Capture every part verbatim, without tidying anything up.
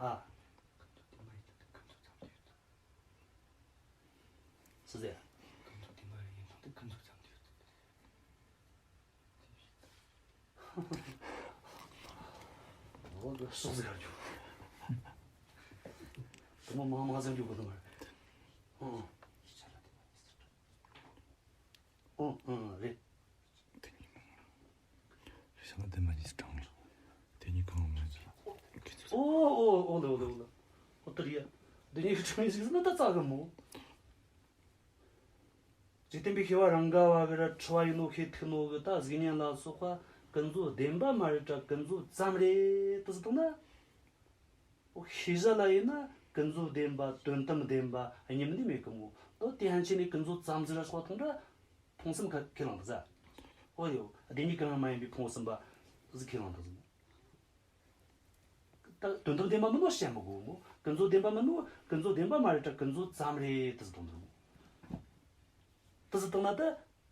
ཨ། སུ་ཟེར། འོ་འདི་སུ་ཟེར་རྒྱུ། དེ་མོ་མང་མང་ཟེར་རྒྱུ་གི་དང་། ཨང་། ཨང་ཨང་རེད། རེད་ཤག་དེ་མ་ཉིས་དྲང་། དེ་གཉིས་གང་མ་ཉིས། ཨོ་ཨོ་ཨོ་ལེ་ཨོ་ལེ་ཨོ་ལེ། ཨོ་དེ་རེད་ཡ། དེ་གཉིས་ཀྱི་དྲང་ཡིག་ཟིག་ཟིན་ན་ད་རྩ་གི་མོ། འཇིག་རྟེན་པའི་ཤེས་པ་རང་ག་བ་གི་ར་འཁྲུལ་བ་ཡིན་ནོ་ཤེས་ཐུབ་ནོ་གི་ད་གཟུགས་བརྙན་ལ་སོགས་པ་ཀུན་རྫོབ་བདེན་པ་མ་རེད་དྲ་ཀུན་རྫོབ་ཙམ་རེད་དུ་ཟེར་བཏང་ན། འོ་ཤེས་བྱ་ལ་ཡིན་ན་ཀུན་རྫོབ་བདེན་པ་དོན་དམ་བདེན་པ་གཉིས་མིན་ནི་མེད་གི་མོ། འོ་དེ་ཧན་ཆེ་ནས་ཀུན་རྫོབ་ཙམ་ཟིག་ར་སོགས་པ་མཐོང་དྲ་ཕུང་གསུམ་ཁས་ཁས་བླངས་འདུག་ཟེར། འོ་ཡོ། བདེན་གཉིས་གང་ཡང་མ་ཡིན་པའི་ཕུང་གསུམ་པ་ཟིག་ཁས་བླངས་འདུག་ཟེར། ད་དོན་དམ་བདེན་པ་མིན་ནོ་བཤད་མི་དགོས་མོ། ཀུན་རྫོབ་བདེན་པ་མིན་ནོ། ཀུན་རྫོབ་བདེན་པ་མ་རེད་དྲ་ཀུན་རྫོབ་ཙམ་རེད་དུ་ཟེར་བཏང་འདུག་མོ། དུ་ཟེར་བཏང་ན་ད་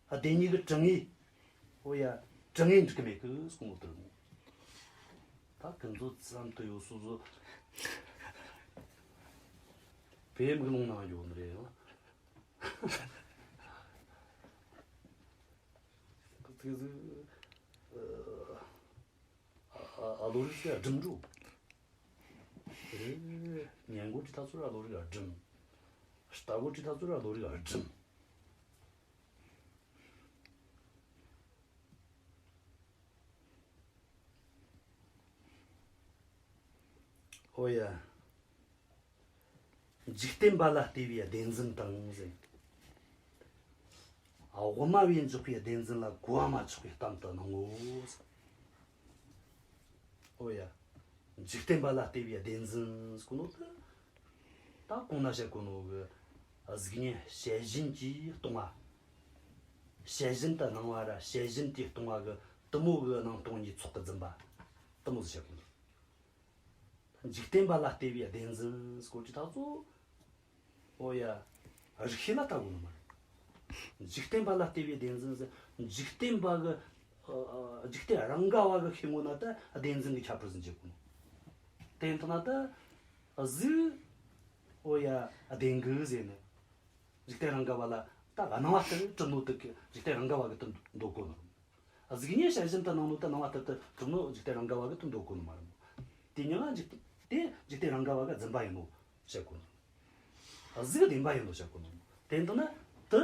བདེན་གཉིས་ཀྱི་དྲང་ངེས། འོ་ཡ། དྲང་ངེས་འགྲིག་གི་མེད་གི་གསུངས་ཡོད་དུ་རེད་མོ། ད་ཀུན་རྫོབ་ཙམ་དུ་ཡོད་སོ་སོ། བེམ་གི་ལུང་ནང་ཡོད་ནི་རེད། ཨ་ཨ་ཨ་བློ་རིག་ཟེར་སྒྲིམ་འགྲོ། རེད། ཉན་གོ་དྲི་ཐག་ཚོ་ར་བློ་རིག་སྒྲིམ། ལྟ་གོ་དྲི་ཐག་ཚོ་ར་བློ་རིག་སྒྲིམ། ཨོ་ཡ། འཇིག་རྟེན་པ་ལ་ལྟོས་པའི་བདེན་འཛིན་དང་ཟེར། དབུ་མ་བས་འཇོག་པའི་བདེན་འཛིན་ལ་གོ་བ་མ་ཆོད་པའི་གཏམ་དུ་སྣང་ངོ་ཟེར། ཨོ་ཡ། འཇིག་རྟེན་པ་ལ་ལྟོས་པའི་བདེན་འཛིན་ཟེར་གོ་ནོ་དེ། ད་གོང་ན་བཤད་གོ་ནོ་གི་གཟུགས་བརྙན་བྱད་བཞིན་གྱིས་སྟོང་བ། བྱད་བཞིན་དུ་སྣང་བ་ར་བྱད་བཞིན་གྱིས་སྟོང་བ་གི་དེ་མོ་གི་སྣང་སྟོང་གཉིས་ཚོགས་ཀྱིས་བརྫུན་པ། དེ་མོ་ཟིག་བཤད་གོ་ནོ། འཇིག་རྟེན་པ་ལ་ལྟོས་པའི་བདེན་འཛིན་ཟེར་གོ་དུས་ད་གཙོ། ཨོ་ཡ། རིགས་ཤེས་ལ་ལྟ་དགོས་ནི་མ་རེད། འཇིག་རྟེན་པ་ལ་ལྟོས་པའི་བདེན་འཛིན་ཟེར། འཇིག་རྟེན་པ་གི། ཨ། ཨ། འཇིག་རྟེན་རང་ག་བ་གི་ཤེས་ངོ་ན་ད་བདེན་འཛིན་གི་ཁྱད་པར་ཟིག་འཇོག་གོ་ནོ། དེ་ཡིན་ཐ་ན་ད་གཟུགས། ཨོ་ཡ། བདེན་གི་ཟེར་ནས། འཇིག་རྟེན་རང་ག་བ་ལ་ད་སྣང་བ་ལྟར་གྲུབ་ནོ་དེ་གི་འཇིག་རྟེན་རང་ག་བ་གི་དེ་འདོད་གོ་ནོ། གཟུགས་བརྙན་བྱད་བཞིན་དུ་སྣང་ནོ་དེ་སྣང་བ་ལྟར་དུ་གྲུབ་ནོ་འཇིག་རྟེན་རང་ག་བ་གིས་དེ་འདོད་གོ་ནི་མ་རེད་མོ། དེ་མིན་ན་འཇིག་རྟེན་དེ་འཇིག་རྟེན་རང་ག་བ་གིས་བརྫུན་པ་ཡིན་ནོ་བཤད་གོ་ནི། གཟུགས་བདེན་པ་ཡིན་ནོ་བཤད་གོ་ནི། དེ་འདི་ན་དེ་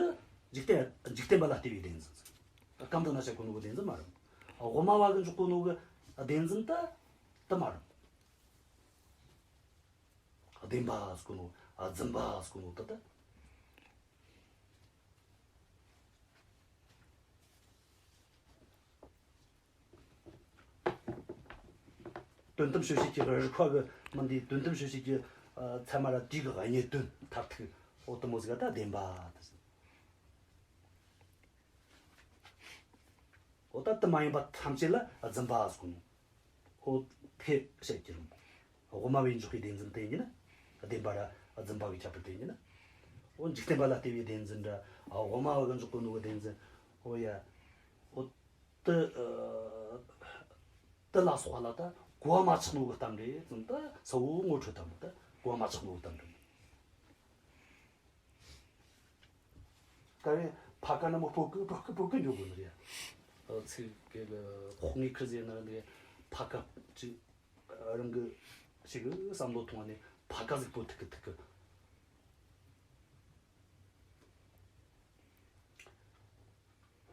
འཇིག་རྟེན་འཇིག་རྟེན་པ་ལ་ལྟོས་པའི་བདེན་འཛིན་ཟེར། སྐབས་འདི་ན་བཤད་གོ་ནོ་གི་བདེན་འཛིན་མ་རེད། དབུ་མ་བ་གིས་འཇོག་གོ་ནོ་གི་བདེན་འཛིན་ད་དེ་མ་རེད། བདེན་པ་ཟེར་གོ་ནོ། ཨ། བརྫུན་པ་ཟེར་གོ་ནོ་དེ་ད། དོན་དམ་དཔྱོད་བྱེད་ཀྱི་རིགས་པ་གི་མིན་འདི་དོན་དམ་དཔྱོད་བྱེད་ཀྱི། ཨ། ཚད་མ་ར་དེ་གི་གཉིས་དོན་མཐར་ཐུག་འོ་དེ་མོ་ཟིག་ད་བདེན་པ་དེ་ཟེར། འོ་ད་དེ་མ་ཡིན་པ་ཐམས་ཅད་ལ་བརྫུན་པ་ཟེར་གོ་ནོ། འོ་དེ་བཤད་ཀྱི་རུང་། དབུ་མ་བས་འཇོག་པའི་བདེན་འཛིན་དེ་ཡིན་ན། བདེན་པ་ར་བརྫུན་པ་གི་ཁྱད་པར་དེ་ཡིན་ན། འོ་འཇིག་རྟེན་པ་ལ་ལྟོས་པའི་བདེན་འཛིན་ར། དབུ་མ་བ་གིས་འཇོག་གོ་ནོ་གི་བདེན་འཛིན། འོ་ཡ། འོ་དེ། ཨ། དེ་ལ་སོགས་པ་ལ་ད་གོ་བ་མ་ཆགས་ནོ་གི་གཏམ་རེད་ཙང་ད་གསལ་བོ་ངོ་འཕྲོད་དམ་ད་གོ་བ་མ་ཆགས་ནོ་གི་གཏམ་རེད། ད་རེས་ཕ་ཀ་ན་མོ་སྤོ་ཀི་སྤོ་ཀི་སྤོ་ཀི་འཇོག་དགོས་ནི་རེད། ཨ། ཚིག་གི་ལ་ཁོག་ངེས་ཁུར་ཟེར་ན་འདི་ཕ་ཀ་ཅིག་རང་གི་ཞིག་བསམ་བློ་ཐོངས་ནས་ཕ་ཀ་ཟིག་སྤོ་ཐུབ་གི་ཐུབ་གི།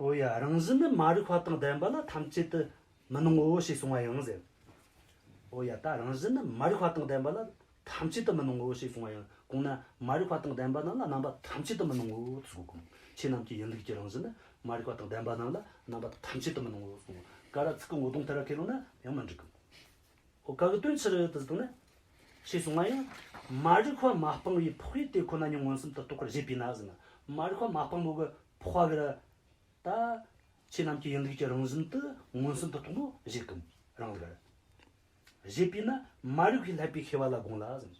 འོ་ཡ། རང་བཞིན་ནི་མ་རིག་པ་དང་ལྡན་པ་ལ་ཐམས་ཅད་དུ་མི་སྣང་ངོ་ཞེས་གསུངས་པ་ཡང་ཟེར། འོ་ཡ། ད་རང་བཞིན་ནི་མ་རིག་པ་དང་ལྡན་པ་ལ་ཐམས་ཅད་དུ་མི་སྣང་ངོ་ཞེས་གསུངས་པ་ཡང་། གོང་ན་མ་རིག་པ་དང་ལྡན་པ་རྣམས་ལ་རྣམ་པ་ཐམས་ཅད་དུ་མི་སྣང་ངོ་ཟེར་གོ་གོ། ཆོས་རྣམས་ཀྱི་ཡིན་ལུགས་ཀྱི་རང་བཞིན་ནི་མ་རིག་པ་དང་ལྡན་པ་རྣམས་ལ་རྣམ་པ་ཐམས་ཅད་དུ་མི་སྣང་ངོ་གསུངས། ག་ར་ཚིག་གི་ངོ་གདོང་ལྟར་ཁས་བླངས་ན་ཡང་མི་འགྲིག་གི། འོ་ག་གི་དོན་ཆི་རེད་དུ་ཟེར་ན། ཞེས་གསུངས་པ་ཡང་། མ་རིག་པ་མ་སྤངས་པའི་འཕགས་པས་དེ་ཁོ་ན་ཉིད་མངོན་སུམ་དུ་རྟོགས་པར་བཞེད་པས་ན་ཟེར་ན། མ་རིག་པ་མ་སྤངས་ནོ་གི་འཕགས་པ་གི་ར། ད་ཆོས་རྣམས་ཀྱི་ཡིན་ལུགས་ཀྱི་རང་བཞིན་དུ་མངོན་སུམ་དུ་རྟོགས་ནོ་བཞེད་གི། རང་ལུགས་ར། བཞེད་པས་ན་མ་རིག་པས་བསླད་པའི་ཤེས་པ་ལ་དགོངས་ལ་ཟེར།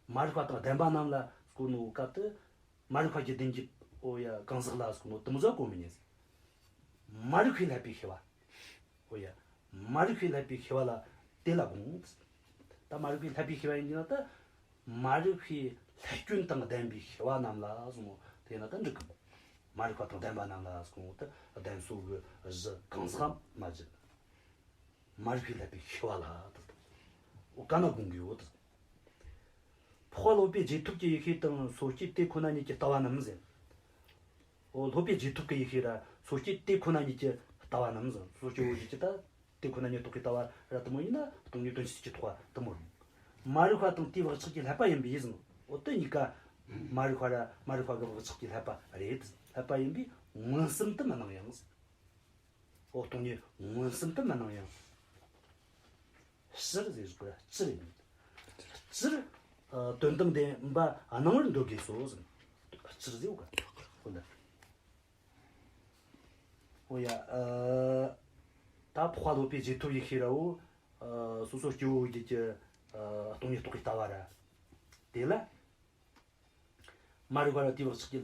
མ་རིག་པ་དང་ལྡན་པ་རྣམས་ལ་སྐོར་ནོ་སྐབས་དུ། མ་རིག་པ་ཀྱི་བདེན་གྱི། འོ་ཡ། གང་ཟག་ལ་སྐོར་ནོ་དེ་མོ་ཟིག་གོ་མི་ཉན་ཟེར། མ་རིག་པས་བསླད་པའི་ཤེས་པ། འོ་ཡ། མ་རིག་པས་བསླད་པའི་ཤེས་པ་ལ་དེ་ལ་དགོངས། ད་མ་རིག་པས་བསླད་པའི་ཤེས་པ་ཡིན་གྱི་ན་ད། མ་རིག་པའི་བསླད་སྐྱོན་དང་ལྡན་པའི་ཤེས་པ་རྣམས་ལ་གསུངས་ནོ་དེ་ན་ད་འགྲིག་གི། མ་རིག་པ་དང་ལྡན་པ་རྣམས་ལ་གསུངས་ནོ་ད་ལྡན་སོ་གི་གཞི་གང་ཟག་མ་བརྗོད། མ་རིག་པས་བསླད་པའི་ཤེས་པ་ལ་ད། འོ་ག་ན་དགོངས་ཀྱི་ཡོད་ད། འཕགས་པ་སློབ་པའི་རྗེས་ཐོབ་ཀྱི་ཡེ་ཤེས་དང་སོ་སྐྱེ་དེ་ཁོ་ན་ཉིད་ཀྱི་ལྟ་བ་རྣམས་ཟེར། འོ་སློབ་པའི་རྗེས་ཐོབ་ཀྱི་ཡེ་ཤེས་ར་སོ་སྐྱེ་དེ་ཁོ་ན་ཉིད་ཀྱི་ལྟ་བ་རྣམས་ཟེར། སོ་སྐྱེ་བོ་ཡིད་ཀྱི་ད། དེ་ཁོ་ན་ཉིད་རྟོགས་པའི་ལྟ་བ་ར་དེ་མོ་ཡིན་ན་སྟོང་ཉིད་དོན་སྤྱི་གི་ཐོག་ག་དེ་མོ་རེད། མ་རིག་པ་དང་དེའི་བག་ཆགས་ཀྱི་བསླད་པ་ཡིན་པས་ཟེར། འོ་དེ་གཉིས་ཀ་མ་རིག་པ་ར་མ་རིག་པ་གི་བག་ཆགས་ཀྱི་བསླད་པ་རེད། བསླད་པ་ཡིན་པས་མངོན་སུམ་དུ་མི་སྣང་ཡང་། འོ་སྟོང་ཉིད་མངོན་སུམ་དུ་མི་སྣང་ཡང་། སྤྱིར་ཟེར་བ་སྤྱིར་ཡིན། སྤྱིར། ཨ། དོན་དམ་བདེན་པ་སྣང་བར་འདོད་དགོས་སོ་ཟེར། སྤྱིར་ཟེར་བ་ག་འོ་ན། འོ་ཡ། ཨ། ད་འཕགས་པ་སློབ་པའི་རྗེས་ཐོབ་ཡེ་ཤེས་ར་འོ། ཨ། སོ་སོ་སྐྱེ་བོ་ཡིད་ཀྱི། ཨ། སྟོང་ཉིད་རྟོགས་པའི་ལྟ་བ་ར། དེ་ལ། མ་རིག་པ་ར་དེའི་བག་ཆགས་ཀྱི་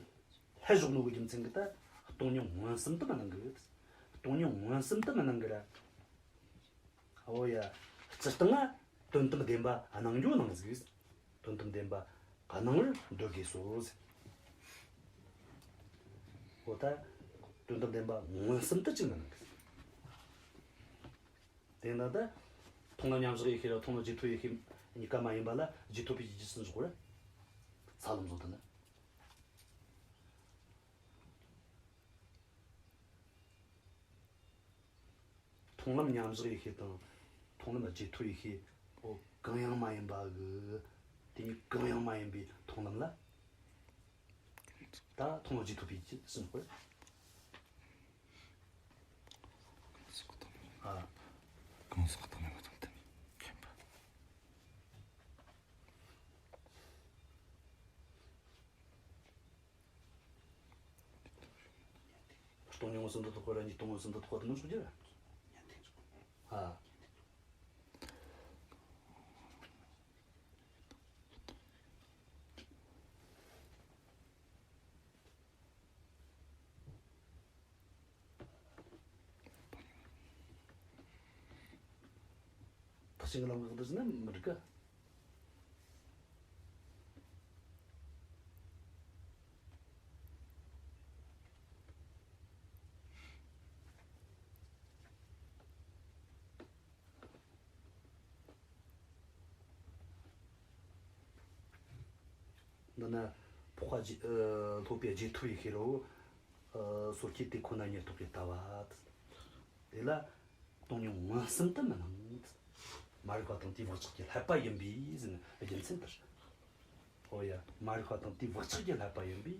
བསླད་བཞག་ནོ་གི་རྒྱུ་མཚན་གྱིས་ད་སྟོང་ཉིད་མངོན་སུམ་དུ་མི་སྣང་གི། སྟོང་ཉིད་མངོན་སུམ་དུ་མི་སྣང་གི་ར། འོ་ཡ། སྤྱིར་བཏང་ང་དོན་དམ་བདེན་པ་སྣང་རྒྱུ་སྣང་ཟིག། དོན་དམ་བདེན་པ་སྣང་བར་འདོད་དགོས་སོ་ཟེར། འོ་ད་དོན་དམ་བདེན་པ་མངོན་སུམ་དུ་ཅིག་མི་སྣང་གི། དེ་ན་ད། མཐོང་ལམ་མཉམ་བཞག་ཡེ་ཤེས་ར་མཐོང་ལམ་རྗེས་ཐོབ་ཡེ་ཤེས་གཉིས་ཀ་མ་ཡིན་པ་ལ་རྗེས་ཐོབ་པའི་རྒྱུ་ཅི་འཇོག་ར། ས་ལམ་བཟོ་དེ་ན། མཐོང་ལམ་མཉམ་བཞག་ཡེ་ཤེས་དང་། མཐོང་ལམ་རྗེས་ཐོབ་ཡེ་ཤེས། འོ་གང་ཡང་མ་ཡིན་པ་གི། དེ་གཉིས་གང་ཡང་མ་ཡིན་པའི་མཐོང་ལམ་ལ། ད་མཐོང་ལམ་རྗེས་ཐོབ་པའི་རྒྱུ་ཟེར་ནོ་གོ། ཨ། གང་ཟག་དང་མེད་པ་དང་ལྡན་པའི་མཁྱེན་པ། སྟོང་ཉིད་མངོན་སུམ་དུ་རྟོགས་པ་ར་གཉིས་སྟོང་མངོན་སུམ་དུ་རྟོགས་པ་དེ་མིན་ཆོག་རྒྱུ་ར། ཨ། ཐེག་ཆེན་གྱི་ལམ་ཁ་འདི་ཟིན་ན་མི་འགྲིག་ག། འདི་ན་འཕགས་པ་རྗེ། ཨ། སློབ་པའི་རྗེས་ཐོབ་ཡེ་ཤེས་ར། ཨ། སོ་སྐྱེ་དེ་ཁོ་ན་ཉིད་རྟོགས་པའི་ལྟ་བ། དེ་ལ་སྟོང་ཉིད་མངོན་སུམ་དུ་མི་སྣང་། མ་རིག་པ་དང་དེའི་བག་ཆགས་ཀྱི་བསླད་པ་ཡིན་པས་ཟེར་ནས་རྒྱུ་མཚན་ལྟར། འོ་ཡ། མ་རིག་པ་དང་དེའི་བག་ཆགས་ཀྱི་བསླད་པ་ཡིན་པས།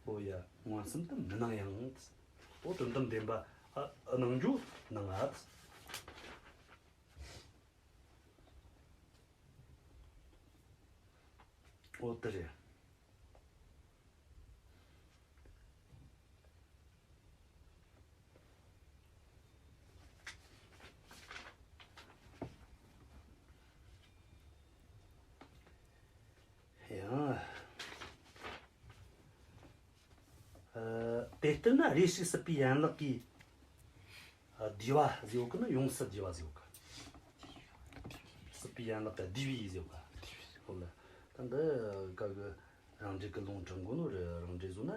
འོ་ཡ། མངོན་སུམ་དུ་མི་སྣང་ཡང་། འོ་དོན་དམ་བདེན་པ། ཨ། སྣང་རྒྱུ་སྣང་ང་། འོ་དེ་རེད། ཡང་། ཨ། དེ་ལྟར་ན་རེ་ཞིག་སྲིད་པའི་ཡན་ལག་གིས། ཨ། བསྡུས་པ་ཟེར་ཡོད་གི་ན་ཡོངས་སུ་བསྡུས་པ་ཟེར་ཡོད་གི། སྲིད་པའི་ཡན་ལག་གིས་བསྡུས་པའི་ཟེར་ཡོད་གི། ཧོ་ལ། ད་འདི་ག་གི་རང་འགྲེལ་གི་ལུང་དྲངས་གོ་ནོ་རེད། རང་འགྲེལ་བཟོ་ན།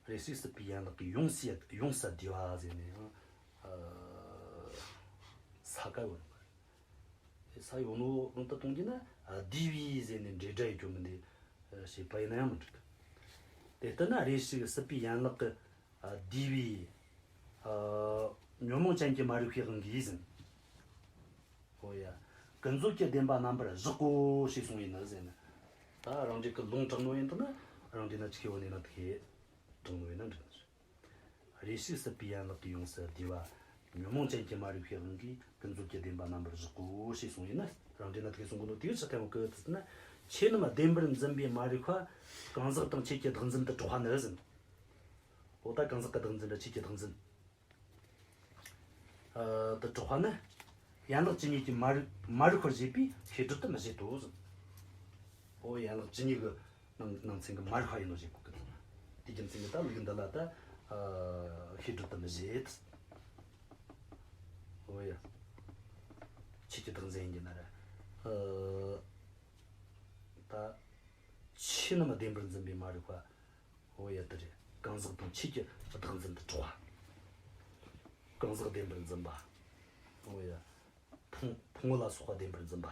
རེ་ཞིག་སྲིད་པའི་ཡན་ལག་གིས་ཡོངས་སུ་ཡོངས་སུ་བསྡུས་པ་ཟེར་ནས་ཡང་། ཨ། ས་ག་ཡོད་ནོ། ས་ཡོད་ནོ་དང་དུ་གཏོང་རྒྱུ་ན། ཨ། བསྡུས་པའི་ཟེར་ནས་འབྲེལ་སྒྲ་ཡོད་རྒྱུ་མིན་ཏེ། ཨ། ཞེས་པ་ཡིན་ན་ཡང་མི་འགྲིག། དེ་ལྟར་ན་རེ་ཞིག་སྲིད་པའི་ཡན་ལག་གིས། ཨ། བསྡུས་པའི། ཨ། ཉོན་མོངས་ཅན་གྱི་མ་རིག་པའི་དབང་གིས་ཟེར། འོ་ཡ། ཀུན་རྫོབ་ཀྱི་བདེན་པ་རྣམ་པར་གཞག་གོ་ཞེས་གསུངས་ཡིན་ནི་ཟེར་ནས། ད་རང་འགྲེལ་གྱི་ལུང་དྲངས་ནོ་ཡིན་དུས་ན་རང་འགྲེལ་ན་ཅི་ཁེ་བོ་ནས་ན་དེ་དྲངས་ནོ་ཡིན་ན་འགྲིག་ནི་རེད། རེ་ཞིག་སྲིད་པའི་ཡན་ལག་གིས་ཡོངས་སུ་བསྡུས་པ། ཉོན་མོངས་ཅན་གྱི་མ་རིག་པའི་དབང་གིས་ཀུན་རྫོབ་ཀྱི་བདེན་པ་རྣམ་པར་གཞག་གོ་ཞེས་གསུངས་ཡིན་ན། རང་འགྲེལ་ན་དེ་གསུང་གི་ནོ་དེ་གི་ཆི་ཐལ་མོ་གི་དུས་ན། ཆོས་རྣམས་བདེན་པར་འཛིན་པའི་མ་རིག་པ། གང་ཟག་དང་ཆོས་ཀྱི་བདག་འཛིན་དུ་གྲགས་པ་ནི་ཟེར། འོ་ད་གང་ཟག་གི་བདག་འཛིན་དང་ཆོས་ཀྱི་བདག་འཛིན། ཨ། དུ་གྲགས་པ་ནི། ཡན་ལག་ཇི་སྙེད་ཀྱི་མ་རིག་མ་རིག་པར་བཞེད་པས་ཤེས་སྒྲིབ་ཏུ་མི་བཞེད་དོ་ཟེར། འོ་ཡན་ལག་ཇི་སྙེད་ཀྱི་ནང་ནང་ཚན་གྱི་མ་རིག་པ་ཡིན་ནོ་བཞེད་གོ་གི། དེ་རྒྱུ་མཚན་གྱིས་ད་ལུགས་འདི་ལ་ད། ཨ། ཤེས་སྒྲིབ་ཏུ་མི་བཞེད། འོ་ཡ། ཆོས་ཀྱི་བདག་འཛིན་ཡིན་གྱི་ན་ར། ཨ། ད་ཆོས་རྣམས་བདེན་པར་འཛིན་པའི་མ་རིག་པ། འོ་ཡ། དེ་རེད། གང་ཟག་དང་ཆོས་ཀྱི་བདག་འཛིན་དུ་གྲགས་པ། གང་ཟག་བདེན་པར་འཛིན་པ། འོ་ཡ། ཕུང་ཕུང་པོ་ལ་སོགས་པ་བདེན་པར་འཛིན་པ།